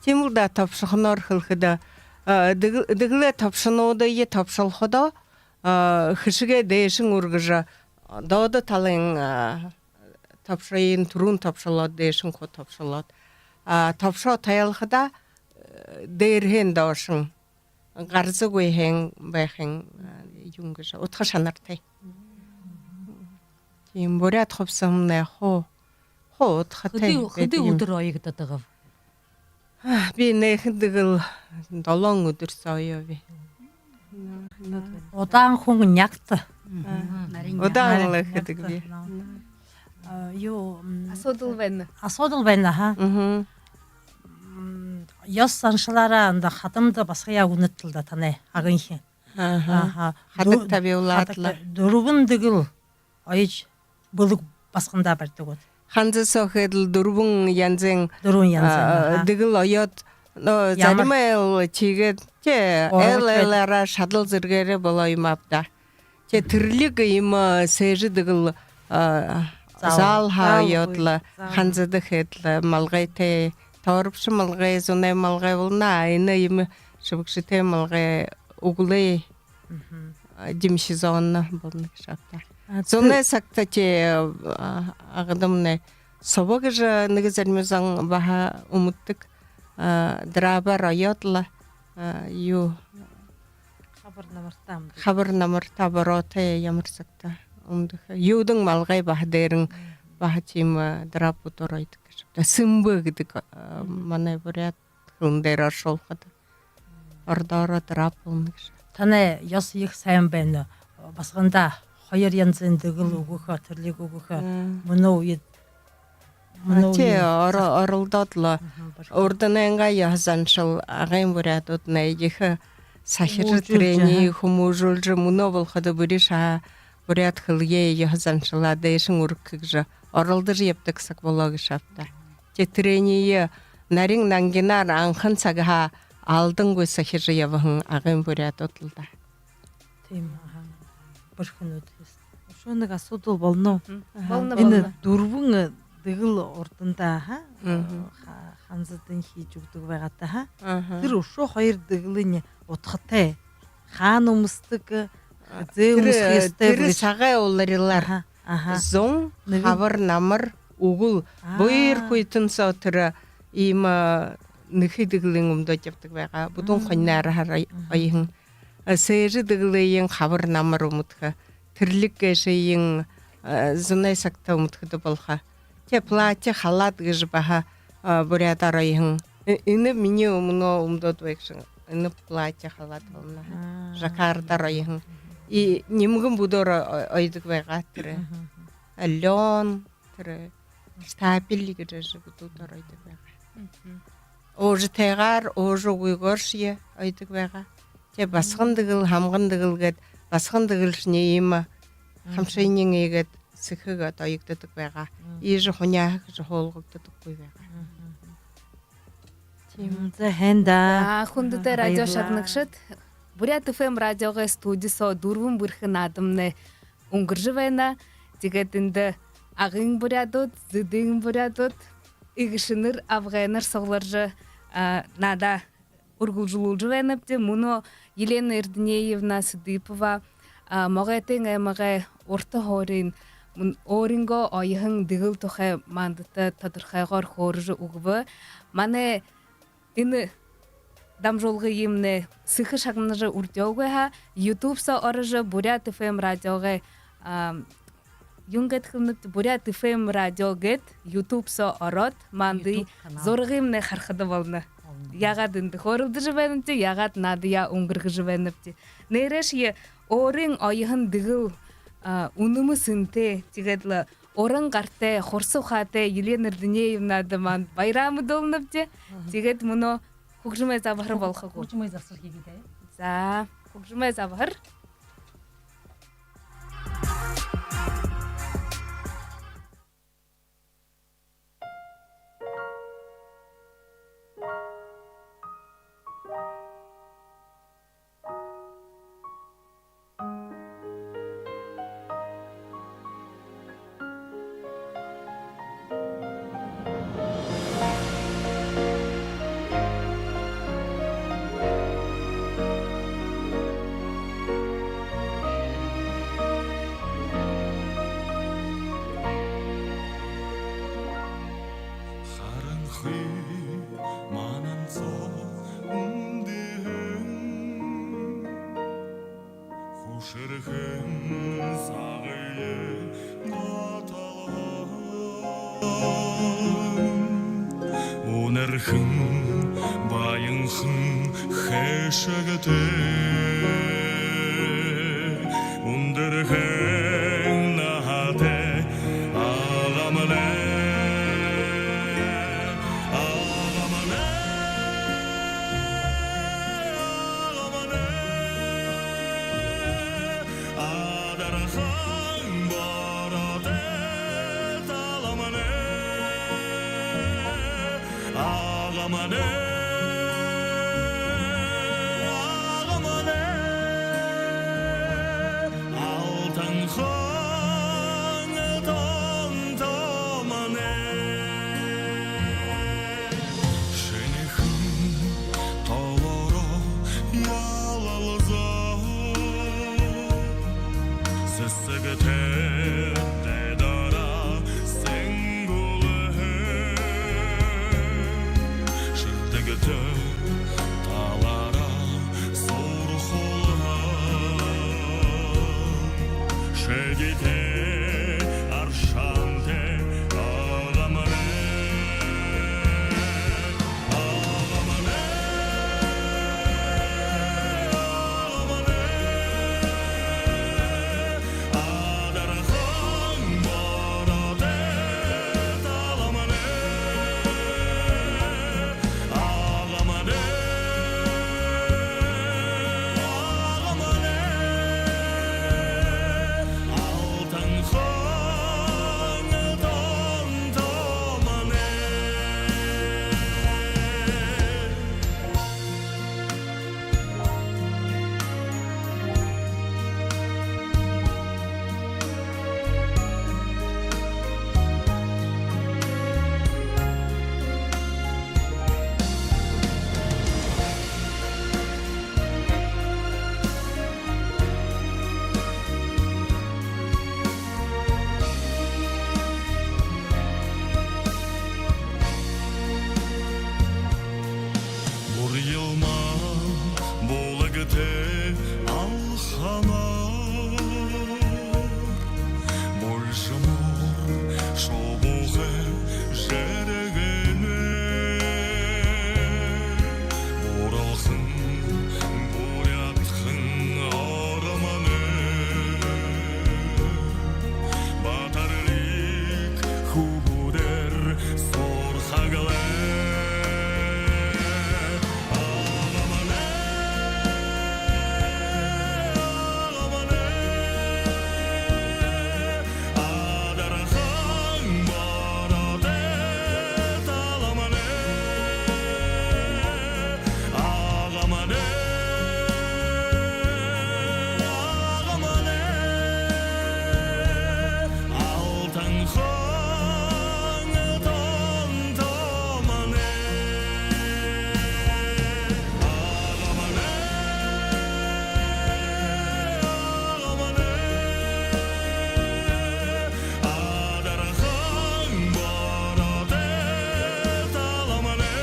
Тиимэл даа, тобшохоноор хэлэхэдэ, а, дэгэл-, дэгэлэй тобшонуудые тобшолходоо, а, хэшэгээ дээшэнь үргэжэ, доодо талын, а, тобшоёо түрүүн тобшолоод, дээшэнь хуу тобшолоод. А, тобшоо тайлахадаа, э, дээрэһээнь доошонь гарзагүйһэн байхын, а, юун гэжэ, удха шанартай. Тиимэ, буряад хубсаһамнай хуу, хуу удхатай. Хэды, хэды үдэр оёгдодог бэ? Би нээхэдэ гэл долоон үдэр соо оёо би. Удаан хүн нягта. Удаан лэ хэдэг би. Юу, асуудал байна. Асуудал байна, ха? Ёһо заншалаараа эндэ хадамда басагаяа үгэнэт лэ даа танай Агынхин. Аха. Хадаг табюулаад лэ. Дүрбэн дэгэл оёжо, бэлэг басагандаа баридаг гүт? Ханза соо хээд лэ дүрбэн янзын, дүрбэн янзын, дэгэл оёод, но, заримайл тиигээд тэ, эл элээрээ шадал зэргээрээ болоо юм ааб даа. Тэ, тэрэлиг иимэ сээжэ дэгэл заал хаа оёод лэ, ханзада хээд лэ, малгайтай, тооробшо малгай, зунай малгай болоно, а энэ иимэ шэбэгшэтэй малгай үглөө демисезонно болоно гэжэ ааб даа. Зунай сагта тэ, Агадамнай собо гэжэ нэгэ зарим зон баһа үмдэдэг, драабаар оёод лэ, юу, хабар намартаа үмдэдэг. Хабар намартаа, бороотой, ямар сагта үмдэхэ. Юудэн малгай баһа дээрэнь баһа тиимэ драабуудаар оёдог гэжэ ааб даа. Сэмбэ гэдэг манай буряад хэлэн дээрэ оршуулхада. Ородоороо драаб болоно гэжэ. Танай ёһо ехэ һайн байна. Басагандаа хоёр янзын дэгэл үгэхэ, тэрэлиг үгэхэ. Мүнөө үедэ, мүнөө үедэ оролдоод лэ. Урданайнгаа ёһо заншал, Агын буряадууд нэ ехэ сахижа, тэрэниие хүмүүжүүлжэ, мүнөө болоходо бүри шаһа буряад хэлэеэ, ёһо заншалаа дээшэнь үргэхэ гэжэ оролдожо ябадаг саг болоо гэжэ ааб даа. Тэ, тэрэниие нарин нангинаар анхан сагһаа алдангүй сахижа ябаһан Агын буряадууд лэ даа. Тиимэ, аха. Бэрхэнүүд. Үшөө нэгэ асуудал болоно. Болоно, болоно. Энэ дүрбэн дэгэл урдандаа, аха, ханзадань хиижэ үгэдэг байгаа даа, аха. Тэрэ үшөө хоёр дэгэлынь удхатай. Хаана үмдэдэг, зээ үмдэхэ ёһотой. Тэрэ сагай уларилаар. Аха. Зун, хабар намар, үгэл. Бэеэр хүйтэн соо тэрэ иимэ нэхы дэгэлынь үмдөөд ябадаг байгаа. Бүдүүн хониноор һаа оёһон. Сээжэ дэгэлынь хабар намар үмдэхэ. Тэрэлиг гээшыень зунай сагта үмдэхэдэ болохо. Тэ, платье, халат гэжэ баһа буряадаар оёһон. Энэ минии мүнөө үмдөөд байгша. Энэ платье, халат болоно. Жаккардаар оёһон. И нимгэн бүдөөр оёдог байгаа тэрэ. Лён, тэрэ штапель гэжэ бүдүүрээр оёдог байгаа. Уужатайгаар, уужаагүйгөөршье оёдог байгаа. Тэ, басаган дэгэл, хамган дэгэл гээд, басаган дэгэлшни иимэ хамшыень иигээд сэхэ гээд оёгдодог байгаа. Иигэжэ хуняаха гэжэ һуулгагдадаггүй байгаа. Тиимэ. За, һайн даа. За, хүндэтэ радио шагнагшад, Буряад ФМ радиогой студи соо дүрбэн бэрхэ наадамнай үнгэржэ байна. Тиигээд эндэ Агын буряадууд, Зэдын буряадууд, эгэшэнэр, абгайнар сугларжа, наадаа үргэлжэлүүлжэ байнабди. Мүнөө Елена Эрдынеевна Сыдыпова Могойтын аймагай Урта Хуурын мүн өөрынгөө оёһон дэгэл тухай мандата тодорхойгоор хөөрэжэ үгэбэ. Манай энэ дамжуулгыемнай сэхэ шагнажа үрдеэгүй һаа, YouTube соо орожо, Буряад ФМ радиогой, юун гээд хэлэнэбди, Буряад ФМ радио гээд YouTube соо ороод, мандаа зурагыемнай харахада болоно. Яагаад эндэ хөөрэлдэжэ байнабди, яагаад наадаяа үнгэргэжэ байнабди. Нээрээшье өөрын оёһон дэгэл үнэмэ сэнтэй, тиигээд лэ уран гартай, хурса ухаатай Елена Эрдынеевнада манда баяраа мэдүүлнэбди. Тиигээд мүнөө хүгжэмэй забһар болохо гү? Хүгжэмэй забһар хэе даа. За, хүгжэмэй забһар. Харанхы манан соо үндэһэн хүшэрхэн сагые готолһон. Үнэрхэн Баянхан хэшэгтэй, үндэрхэн наһатай Агамнай, Агамнай, Агамнай, Адархан бороотой Таламнай, Агамнай, Агамнай, Алтанхан Томнай. Шэнэхэн толоороо ялалзаа, сэсэгтэй дайдаараа сэнгүүлһэн, шэртэгтэй талаараа суурхуулһан, шэдитэй аршаантай Агамнай, Агамнай, Агамнай, Адархан бороотой Таламнай, Агамнай, Агамнай, Алтанхан Томнай. Бурьялмаа булагтай алхамаар, булшамар шубуухай жэргэнээр, буралхан буряадхан оромнай, баатарлиг хүбүүдээр суурхаглая. Агамнай, Агамнай, Адархан бороотой Таламнай, Агамнай, Агамнай, Алтанхан Томнай, Агамнай, Агамнай, Адархан бороотой Таламнай,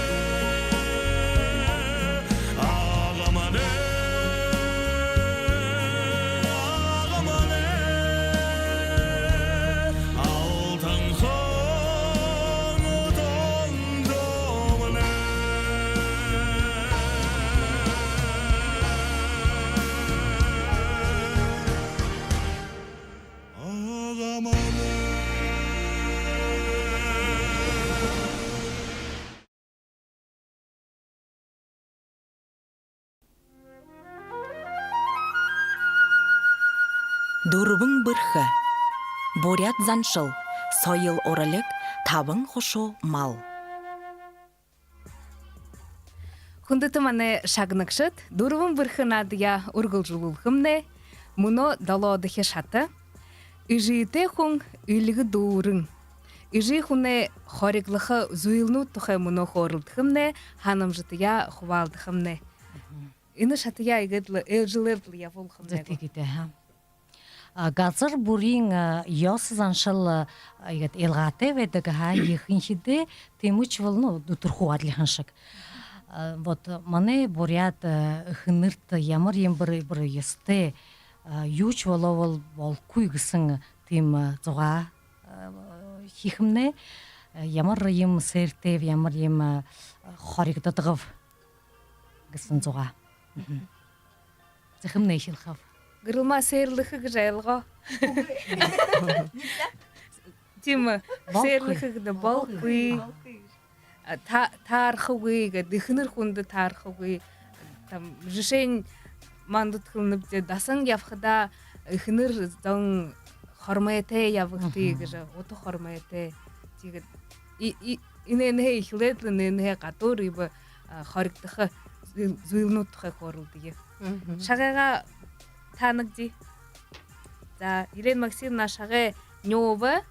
Агамнай, Агамнай, Алтанхан Томнай. Дүрбэн бэрхэ. Буряад заншал. Соёл уралиг, табан хушуу мал. Хүндэтэ манай шагнагшад, дүрбэн бэрхэ наадаяа үргэлжэлүүлхэмнай. Мүнөө долоодохи шата. Эжытэй хүн эльгэ дүүрэн. Эжы хүнэй хориглохо зүйлнүүд тухай мүнөө хөөрэлдэхэмнай, һанамжатаяа хубаалдахамнай. Энэ шатаяа иигээд лэ ээлжэлээд лэ ябуулхамнай гү? Тиигээд, аха. А, газар бүрын, а, ёһо заншал, а, иигээд илгаатай байдаг, аха, ехэнхидээ тиимэшье болоно, үтэрхүү адлихан шэг. А, вот манай буряад, а, эхэнэртэ ямар юм бэ, бэ ёһотой, а, юушье болоо бол болохогүй гэһэн тиимэ, а, зугаа, а, хэхэмнай. Ямар юм сээртэйб, ямар юм хоригдодогоб гэһэн зугаа. Зэхэмнай хэлэхэб. Гэрэлмаа сээрлэхэ гэжэ ойлгоо. Тиимэ. Болохогүй. Сээрлэхэ гэдэг болохогүй. Болохогүй. А, та-, таарахагүй гээд, эхэнэр хүндэ таарахагүй. Там, жэшээнь, мандаа хэлэнэб даа, дасан ябахадаа эхэнэр зон хормойтой ябагты гэжэ, ута хормойтой. Тиигээд и-, и-, энээнһээ эхилээд лэ, энээнһээ гадуур иимэ, а, хоригдохо зүйл-, зүйлнүүд тухай хөөрэлдэе. Шагайгаа таанагты. За, Елена Максимовна, шагай нюуба.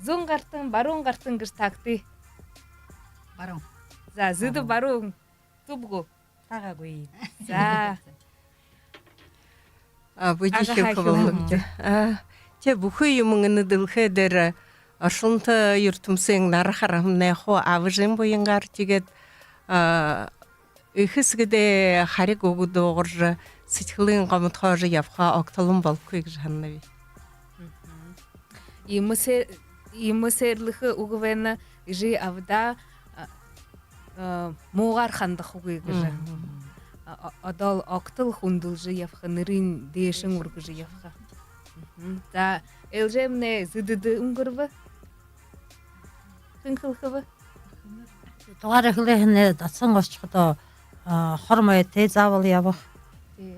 Зүүн гартань, баруун гартань гэжэ таагты. Баруун. За, зэдэ баруун. Зүб гү? Таагаагүй. За. А, бидэ хэлэхэ болонобди. А, тэ, бүхы юумэн энэ дэлхэй дээрэ, оршолонто юртэмсын нара харахамнай хуу аба эжын буянгаар, тиигээд, а, эхэ эсэгэдээ хариг үгэ дуугаржа, сэдьхэлынь гомдохожо ябаха огто лэ болохогүй гэжэ һананаб. Иимэ сээ-, иимэ сээрлэхэ үгэ байна: эжы абадаа, а, а, муугаар хандахагүй гэжэ. А, а, одоол огто лэ хүндэлжэ ябаха, нэрыень дээшэнь үргэжэ ябаха. За, Элжемнай зэдэдэ үнгэрбэ. Хэн хэлэхэб? Тугаар хэлэхэнэ, дасан ошоходоо, а, хормойтой заабол ябаха. Тии.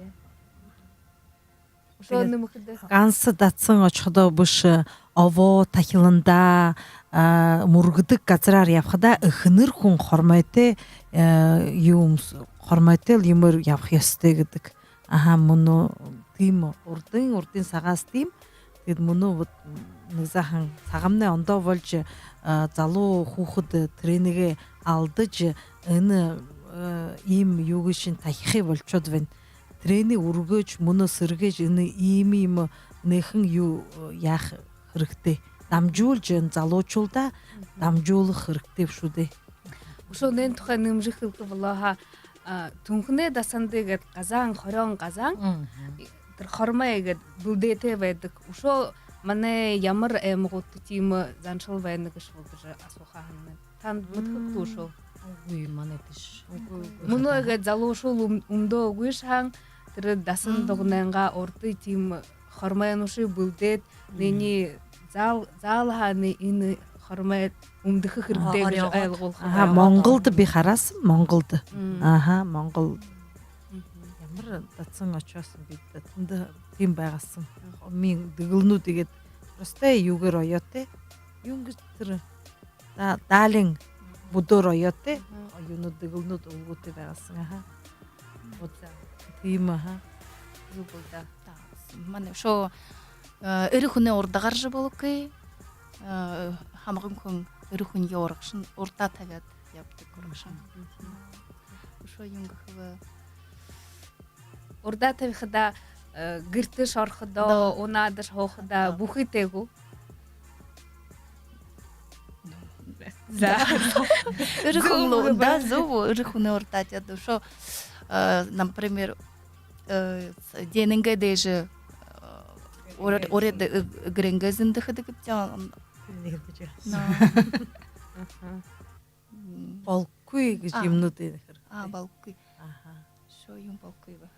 Үшөө нэмэхэдэ? Ганса дасан ошоходоо бэшэ, обоо тахиланда, а, мүргэдэг газараар ябахадаа эхэнэр хүн хормойтой, э, юм с-, хормойтой лэ юумээр ябаха ёһотой гэдэг. Аха, мүнөө тиимэ, урдын, урдын сагһаа тиимэ. Тиигээд мүнөө вот нэгэ заахан сагамнай ондоо болжо, а, залуу хүүгэд тэрэнээ алдажа, энэ, э, иимэ юугээ шэнь тахихые болишоод байна. Тэрэнээ үргөөд, мүнөө сэргээжэ, энэ иимэ юумэ энэхэн юу, э, яаха хэрэгтэй. Дамжуулжа, энэ залуушуулда дамжуулха хэрэгтэй бшуу даа. Үшөө энээн тухай нэмэжэ хэлэхэ болоо һаа, а, Түнхэнэй дасанда гээд газаан, хорёон газаан, тэрэ хормой гээд бэлдээтэй байдаг. Үшөө манай ямар аймагуудта тиимэ заншал байна гээшэб гэжэ асууха һананаб. Танда мэдэхэ гү, үшөө? Үгы, манай тиишэ. Үгы, үгы. Мүнөө гээд залуушуул үм-, үмдөө үгы шаан, тэрэ дасан дуганайнгаа урда тиимэ хормойнуудые бэлдээд, энээниие заал-, заал һаань энэ хормой үмдэхэ хэрэгтэй гэжэ ойлгуулха. Аха, Монголдо би хараһан, Монголдо. Аха, Монгол. Ямар дасан ошоһон бэ даа, тэндэ тиимэ байгаһан. Мин дэгэлнүүд иигээд простой юугээр оёотой. Юун гэжэ тэрэ да-, даалин бүдөөр оёотой. Юунүүд, дэгэлнүүд үлгүүтэй байгаһан, аха. Вот. Тиимэ, аха. Зүб лэ даа. Та, манай үшөө, э, эрэ хүнэй урда гаража болохогүй. Э, һамган хүн эрэ хүниие урагшань урдаа табяад ябадаг, урагшань. Үшөө юун гэхэб? Урдаа табихадаа, э, гэртэшни ороходоо, унаадашни һуухадаа бүхы тээ гү? За. Эрэ хүн лэ, да, зүб, эрэ хүнэй урдаа табяад. Үшөө, э, например, э, с-, дэнэнгээ дээжэ, э, урид, урид, э, гэрэнгээ зэндэхэдэг гэбтэ. Зэндэхэдэг. Но. Аха. Болохогүй гэжэ юумэнүүд энэ хэр. А, болохогүй. Аха. Үшөө юун болохогүй бэ?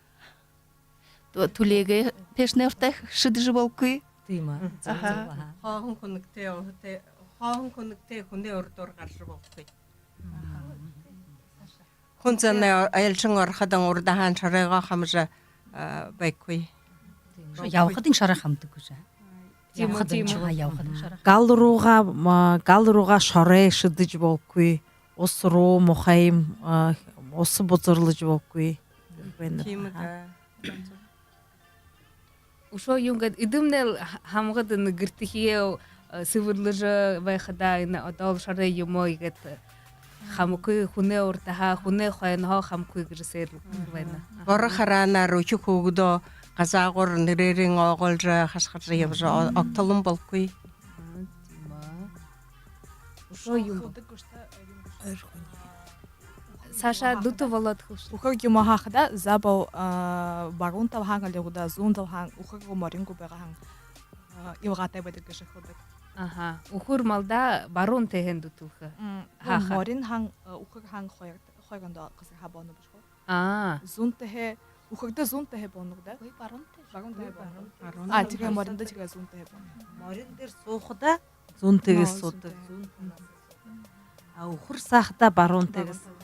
Тү-, түлеэгээ пеэшэнэй уртаа шэдэжэ болохогүй. Тиимэ. Аха. Хооһон хүнэгтэй, өөһэтэй, хооһон хүнэгтэй хүнэй урдуур гаража болохогүй. Хүн зоной айлшан ороходонь урдаһаань шоройгоо хамажа, а, байхагүй. Ябахадань шорой хамаагүй шаа. Тиимэ, тиимэ. Ябахадань шорой. Гал руугаа, ма, гал руугаа шорой шэдэжэ болохогүй. Ус руу муухай юм, а, ус бузарлажа болохогүй. Байна. Тиимэ даа. Үшөө юун гээд, эдэмнай л ха-, хамагад энэ гэртэхиеэ, э, сэбэрлэжэ байхадаа, энэ одоол шорой юумэ иигээд, э, хамаагүй, хүнэй урдаһаа, хүнэй хойноһоо хамаагүй гэжэ сээрлэдэг байна. Боро хараанаар үхибүүдээ газаагуур нэрээрээ оогоолжо, хашхаржа ябажа, о-, огто лэ болохогүй. Тиимэ. Үшөө юун? Саашаа дүтэ болоод хэлэшэ. Үхэр юумэ һаахадаа, заабол, а, баруун талаһаань али гү даа, зүүн талаһаань, үхэр гү, морин гү байгаа һаань, а, илгаатай байдаг гэжэ хэлэдэг. Аха. Үхэр малда баруун тээһэндэ түлхэ. М, Хааха. Морин һан, э, үхэр һан хоёр, хоёр ондоо газарһаа болоно бэшэ гү? Аа. Зүүн тээһээ, үхэрдэ зүүн тээһээ болоно гү даа? Үгы, баруун тээһээ. Баруун тээһээ болоно. Баруун. Баруун. А, тиигээ морин дээрэ тиигээ зүүн тээһээ болоно. Морин дээрэ суухада зүүн тээһээ. Зүүн тээһээ. Зүүн тээһээ. А, үхэр саахада баруун тээһээ. Баруун тээһээ.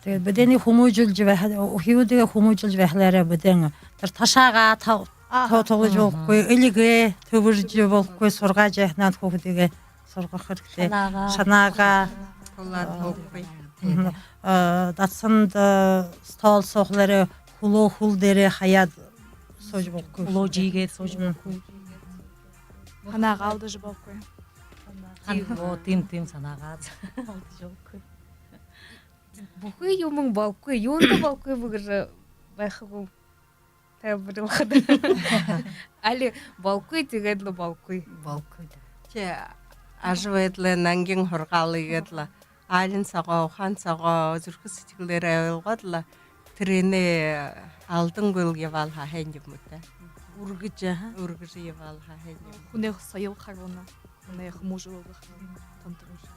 Тиигээд бидэнэй хүмүүжүүлжэ байха, үхибүүдээ хүмүүжүүлжэ байхалаараа бидэн тэрэ ташаагаа та-, А, то-, толожо болохогүй, элигээ тэбэрижэ болохогүй, сургаажа һаань хүүгэдээ сургаха хэрэгтэй. Шанаагаа. Шанаагаа. Тулаад болохогүй. Мгм. Э, дасанда, э, стол суухалаараа хүлөө хүл дээрээ хаяад суужа болохогүй. Хүлөө жиигээд суужа болохогүй. Һанаагаа алдажа болохогүй. Һан-, оо, тиимэ, тиимэ, һанаагаа алдажа болохогүй. Бүхы юумэн болохогүй, юундэ болохогүй бэ гэжэ байха гү? Тайлбарилхада. Али болохогүй, тиигээд лэ болохогүй. Болохогүй даа. Тээ, ажабайдалай, нангин һургаалай гээд лэ, аалин соогоо, ухаан соогоо зүрхэ сэдьхэлээрээ ойлгоод лэ, тэрэнээ алдангүйл ябаал һаа һайн юм даа. Үргэжэ, аха. Үргэжэ ябаал һаа һайн юм. Хүнэй соёл харуулна, хүнэй хүмүүжэл болгохо, томтор юм шэг.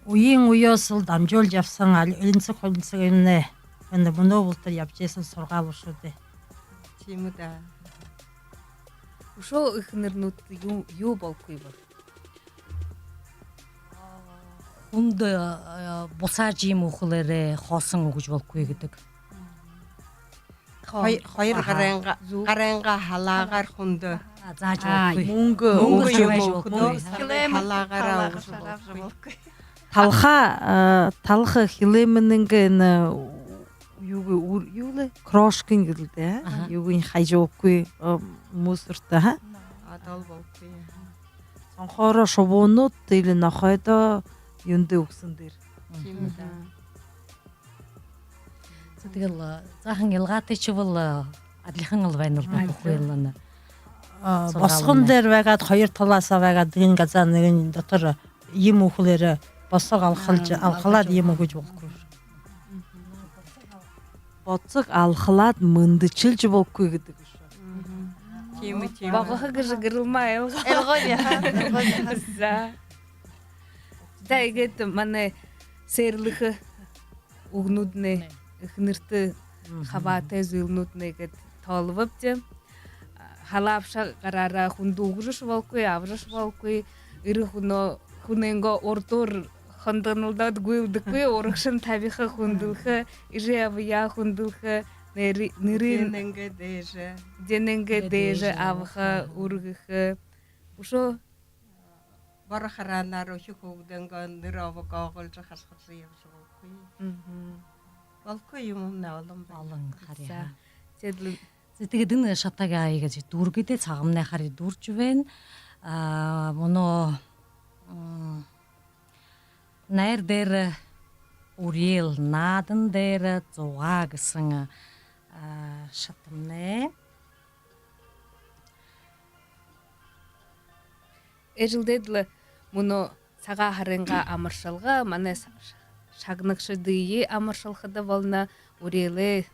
Үеын үеэс лэ дамжуулжа ябаһан аль-, элинсэг хулинсаг энэ, энэ мүнөө болотор ябажа байһан һургаал бшуу даа. Тиимэ даа. Үшөө эхэнэрнүүд юу, юу болохогүй бэ? Хүндэ, э, бусаажа иимэ үхэлээрээ хооһон үгэжэ болохогүй гэдэг. Хой-, хоёр гарайнгаа, гарайнгаа халаагаар хүндэ. А, заажа болохогүй. Мүнгэ, мүнгэ юумэ үгэжэ болохогүй. Халаагаараа үгэжэ болохогүй. Талха, э, талха хилээмэнэйнгээ энэ, юу гэ-, үр-, юу лэ? Крошкын гэлдэ, а? Аха. Юугынь хаяжа болохогүй, э, мусорто, а? Адал болохогүй. Сонхоороо шубуунууд или нохойдоо юундэ үгһэн дээрэ. Тиимэ даа. За, тиигээл, а, заахан илгаатайшье бол, а, адлихан лэ байна лэ даа, бүхы лэ энэ. А, һургаалнай. Босогон дээрэ байгаад, хоёр талаһаа байгаад, нэгэн газаа, нэгэн дотор иимэ үхэлээрээ босог алхалжа, алхалаад иимэ үгэжэ болохогүй. Босог алхалаад мэндэшэлжэ болохогүй гэдэг бшуу. Тиимэ, тиимэ. Богоһо гэжэ гэрэлмэ, ойлгоо. Ойлгоо, яаха, ойлгоо, яаха. За. За, иигээд манай сээрлэхэ үгэнүүднай, эхэнэртэ хабаатай зүйлнүүднай гээд тоолобобди. Халаабша гараараа хүндэ үгэжэшье болохогүй, абажашье болохогүй, эрэ хүнөө, хүнэйнгөө урдуур хондонолдоод гүйлдэхэгүй, урагшань табиха, хүндэлхэ, эжы абаяа хүндэлхэ, нэри-, нэрын... Дэнэнгээ дээжэ. Дэнэнгээ дээжэ абаха, үргэхэ. Үшөө боро хараанаар үхи хүүгэдэйнгөө нэрэ обо гооголжо, хашхаржа ябажа болохогүй. Мгм. Болохогүй юумэмнай олон байна. Олон харин. За. Тиигээд лэ. За, тиигээд энэ шатагаа иигэжэ дүүргэе даа, сагамнай харин дүүржэ байна. А, мүнөө, м, найр дээрэ үреэл, наадан дээрэ зугаа гэһэн, а, шатамнай. Эжэлдээд лэ мүнөө Сагаан һарынгаа амаршалга, манай ша-, шагнагшадые амаршалхада болоно, үреэлээ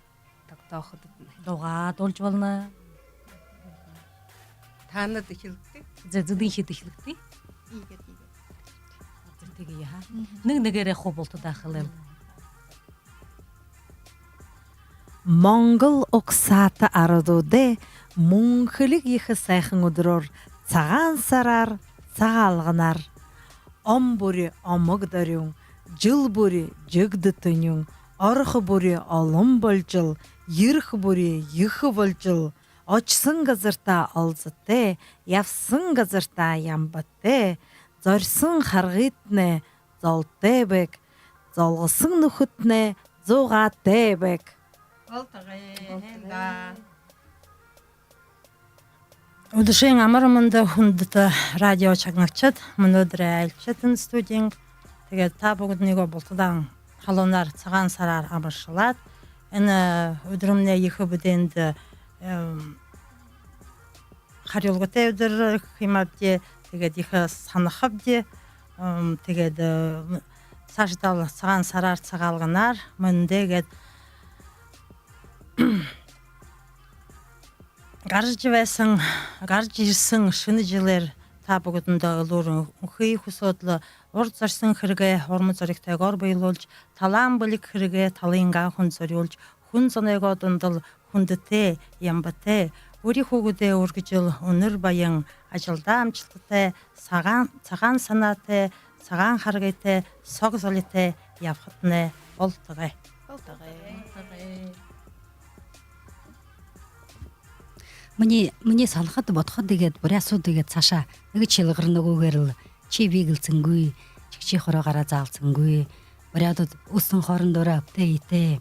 тогтооходотнай. Зугаа дуулажа болоно. Таанад эхилэгты. Зэ, зэдынхид эхилэгты. Иигээд, иигээд. Зэ, тиигээ, ха. Мгм. Нэгэ нэгээрээ хуу бултадаа хэлээл. Монгол угсаата арадуудай мүнхэлиг ехэ һайхан үдэрөөр, Сагаан һараар, Сагаалганаар. Он бүри омог дорюун, жэл бүри жэгдэ тэнюун, орохо бүри олон болжол, ерэхэ бүри ехэ болжол, ошоһон газартаа олзотой, ябаһан газартаа ямбатай, зориһон харгытнай золтой байг, золгоһон нүхэдтнай зугаатай байг. Болтогой, һайн даа. Үдэшын амар мэндэ, хүндэтэ радио шагнагшад, мүнөөдэрэй айлшад энэ студиин. Тиигээд та бүгэдэниие бултадаа халуунаар, Сагаан һараар амаршалаад, энэ үдэрымнай ехэ бидээндэ, эм, харюулгатай үдэр гэхэ юм аабди, тиигээд ехэ һанахабди, эм, тиигээд, э, саашадаа Сагаан һараар, Сагаалганаар мэндэ гээд, Гаража байсан, гаража ерэһэн шэнэ жэлээр та бүгэдэндөө элүүр үнхые хүсөөд лэ, урда зориһон хэрэгээ урма зоригтойгоор бэелүүлжэ, талаан бэлиг хэрэгээ талынгаа хүндэ зорюулжа, хүн зонойнгоо дундал хүндэтэй, ямбатай, үри хүүгэдээ үргэжэл, үнэр баян, ажалдаа амжалтатай, сагаан, сагаан санаатай, сагаан харгытай, сог золитой ябахатнай болтогой. Болтогой. Минии, минии һанахада, бодоходо, иигээд буряадууд иигээд саашаа нэгэ шэлгарнагүйгөөр лэ, ши би гэлсэнгүй, ши ши хороо гараа заалсангүй. Буряадууд үһэн хоорондоо эбтэй эетэй, э,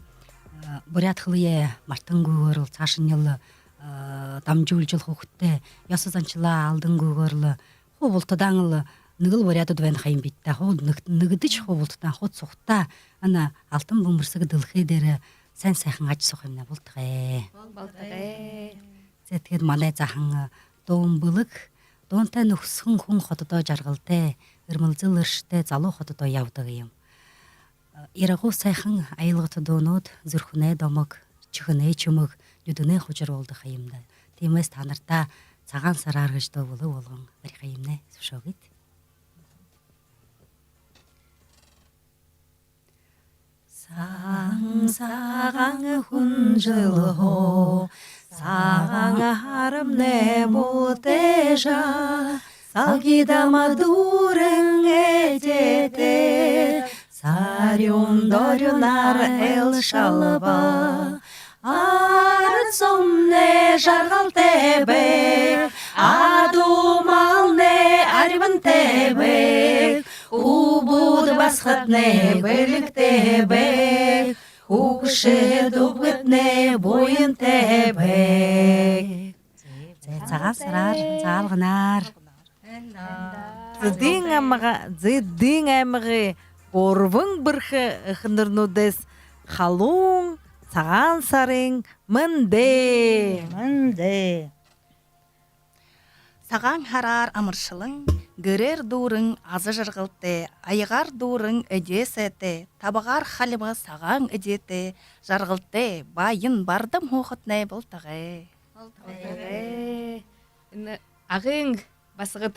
буряад хэлэеэ мартангүйгөөр лэ, саашань лэ, э, дамжуулжал, хүүгэдтээ ёһо заншалаа алдангүйгөөр лэ, хуу бултадаа лэ нэгэл буряадууд байна ха юм бэд даа. Хуу нэгэ-, нэгэдэжэ хуу бултадаа, хуу сугтаа энэ алтан бэмбэрсэг дэлхэй дээрэ һайн һайхан ажаһуухамнай болтогой. Болтогой. Зэ, тиигээд манай заахан дуун бэлэг, дуунтай нүхэсэһэн хүн хододоо жаргалтай, эрмэлзэл эршэтэй залуу хододоо ябадаг юм. Ирагуу һайхан аялгата дуунууд зүрхэнэй домог, шэхэнэй шэмэг, нюдэнэй хужар болодог ха юм даа. Тиимэһээ таанартаа «Сагаан һараар» гэжэ дуу бэлэг болгон бариха юмнай, зүбшөөгыт. Сагаан, сагаан хүнжэл хуу, сагаан һарамнай бултыжа, салгида мадууран эдеэтэй, сарюун дорюунаар элшэлбэ. Арад зомнай жаргалтай байг, адуу малнай арьбантай байг, үбгэд басагаднай бэлигтэй байг, хүгшэд үбгэднай буянтай байг. Зэ, Сагаан һараар, Сагаалганаар. Зэдын аймаг-, Зэдын аймагай гурбан бэрхэ эхэнэрнүүдһээ халуун Сагаан һарын мэндэ! Мэндэ! Сагаан һараар амаршалан, гэрээр дүүрэн аза жаргалтай, аягаар дүүрэн эдеэ сайтай, табагаар халима сагаан эдеэтэй, жаргалтай, баян, бардам һуухатнай болтогой. Болтогой. Энэ Агын басагад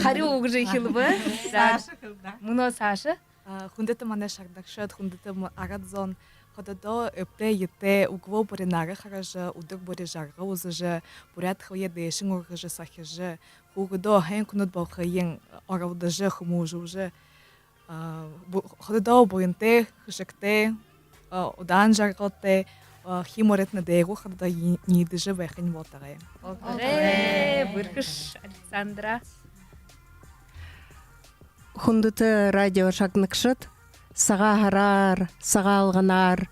харюу үгэжэ эхилбэ. За, саашаа хэл даа. Мүнөө саашаа. А, хүндэтэ манай шагнагшад, хүндэтэ м-, арад зон, хододоо эбтэй эетэй, үглөө бүри нара хаража, үдэр бүри жаргал үзэжэ, буряад хэлэеэ дээшэнь үргэжэ, сахижа, хүүгэдөө һайн хүнүүд болохыень оролдожо, хүмүүжүүлжэ, а, бу-, хододоо буянтай, хэшэгтэй, а, удаан жаргалтай, а, хии моритнай дээгүүр хододоо ни-, ниидэжэ байхань болтогой. Болтогой. Бэрхэш, Александра. Хүндэтэ радио шагнагшад, Сагаан һараар, Сагаалганаар,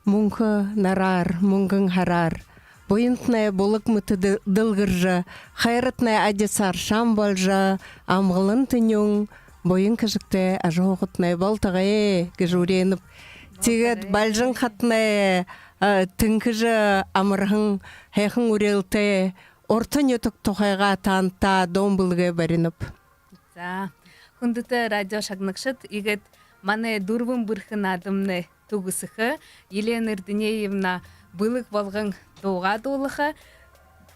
мүнхэ нараар, мүнгэн һараар буянтнай булаг мэтэ дэ-, дэлгэржэ, хайратнай адисаар шан боложо, амгалан тэнюун, буян хэшэгтэй ажаһуухатнай болтогой гэжэ үреэнэб. Тиигээд Балжан хатанай, а, тэнхэжэ амарһан һайхан үреэлтэй Урта нютаг тухайгаа таанадтаа дуун бэлэгээ баринаб. За, хүндэтэ радио шагнагшад, иигээд манай дүрбэн бэрхэ наадамнай түгэсэхэ. Елена Эрдынеевна бэлэг болгон дуугаа дуулаха.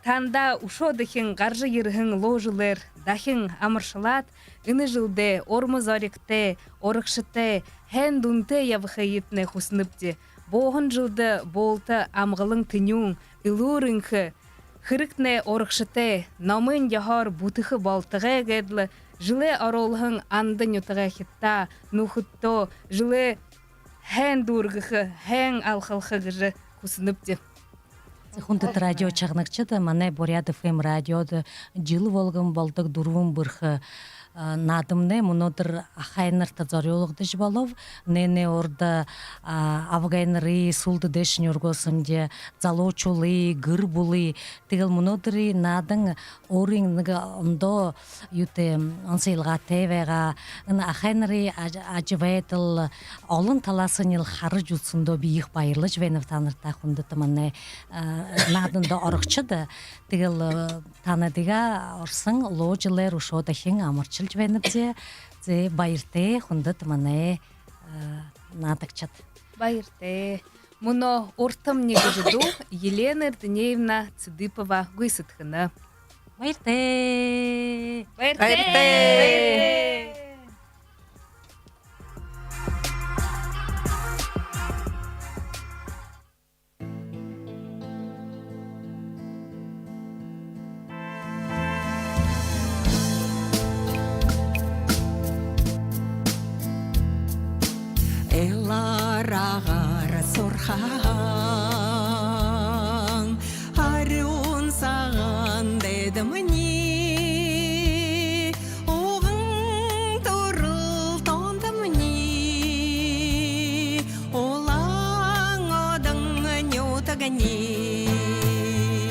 Таанадаа үшөө дахин гаража ерэһэн Луу жэлээр дахин амаршалаад, энэ жэлдээ урма зоригтой, урагшатай, һайн дүнтэй ябахыетнай хүсэнэбди. Бууһан жэлдэ булта амгалан тэнюун, элүүр энхэ, хэрэгтнай урагшатай, номой ёһоор бүтэхэ болтогой гээд лэ, жэлээ оруулһан Анда нютагайхидтаа, нүхэдтөө жэлээ һайн дүүргэхэ, һайн алхалха гэжэ хүсэнэбди. Хүндэтэ радио шагнагшад, манай Буряад ФМ радиодо жэл болгон болодог дүрбэн бэрхэ, а, наадамнай мүнөөдэр ахайнарта зорюулагдажа болобо. Энээнэй урда, а, абгайнарые, һүүлдэ дээшэнь үргөөһэмди, залуушуулые, гэр бүлые. Тиигээл мүнөөдэрэй наадан өөрын нэгэ ондоо юутэй, онсо илгаатай байгаа. Энэ ахайнарай аж-, ажабайдал олон талаһаань лэ хаража үзэһэндөө би ехэ баярлажа байнаб таанартаа, хүндэтэ манай, а, нааданда орогшод. Тиигээл, а, таанадые орсон Луу жэлээр үшөө дахин амаршалжа байнабди. Зэ, баяртай, хүндэтэ манай, а, наадагшад. Баяртай. Мүнөө «Уртамни» гэжэ дуу Елена Эрдынеевна Цыдыпова гүйсэдхэнэ. Баяртай. Баяртай. Баяртай. Эларгаар сурхаһан арюун сагаан дайдамни, уган түрэл тоонтомни, Улаан-Үдын нютагни.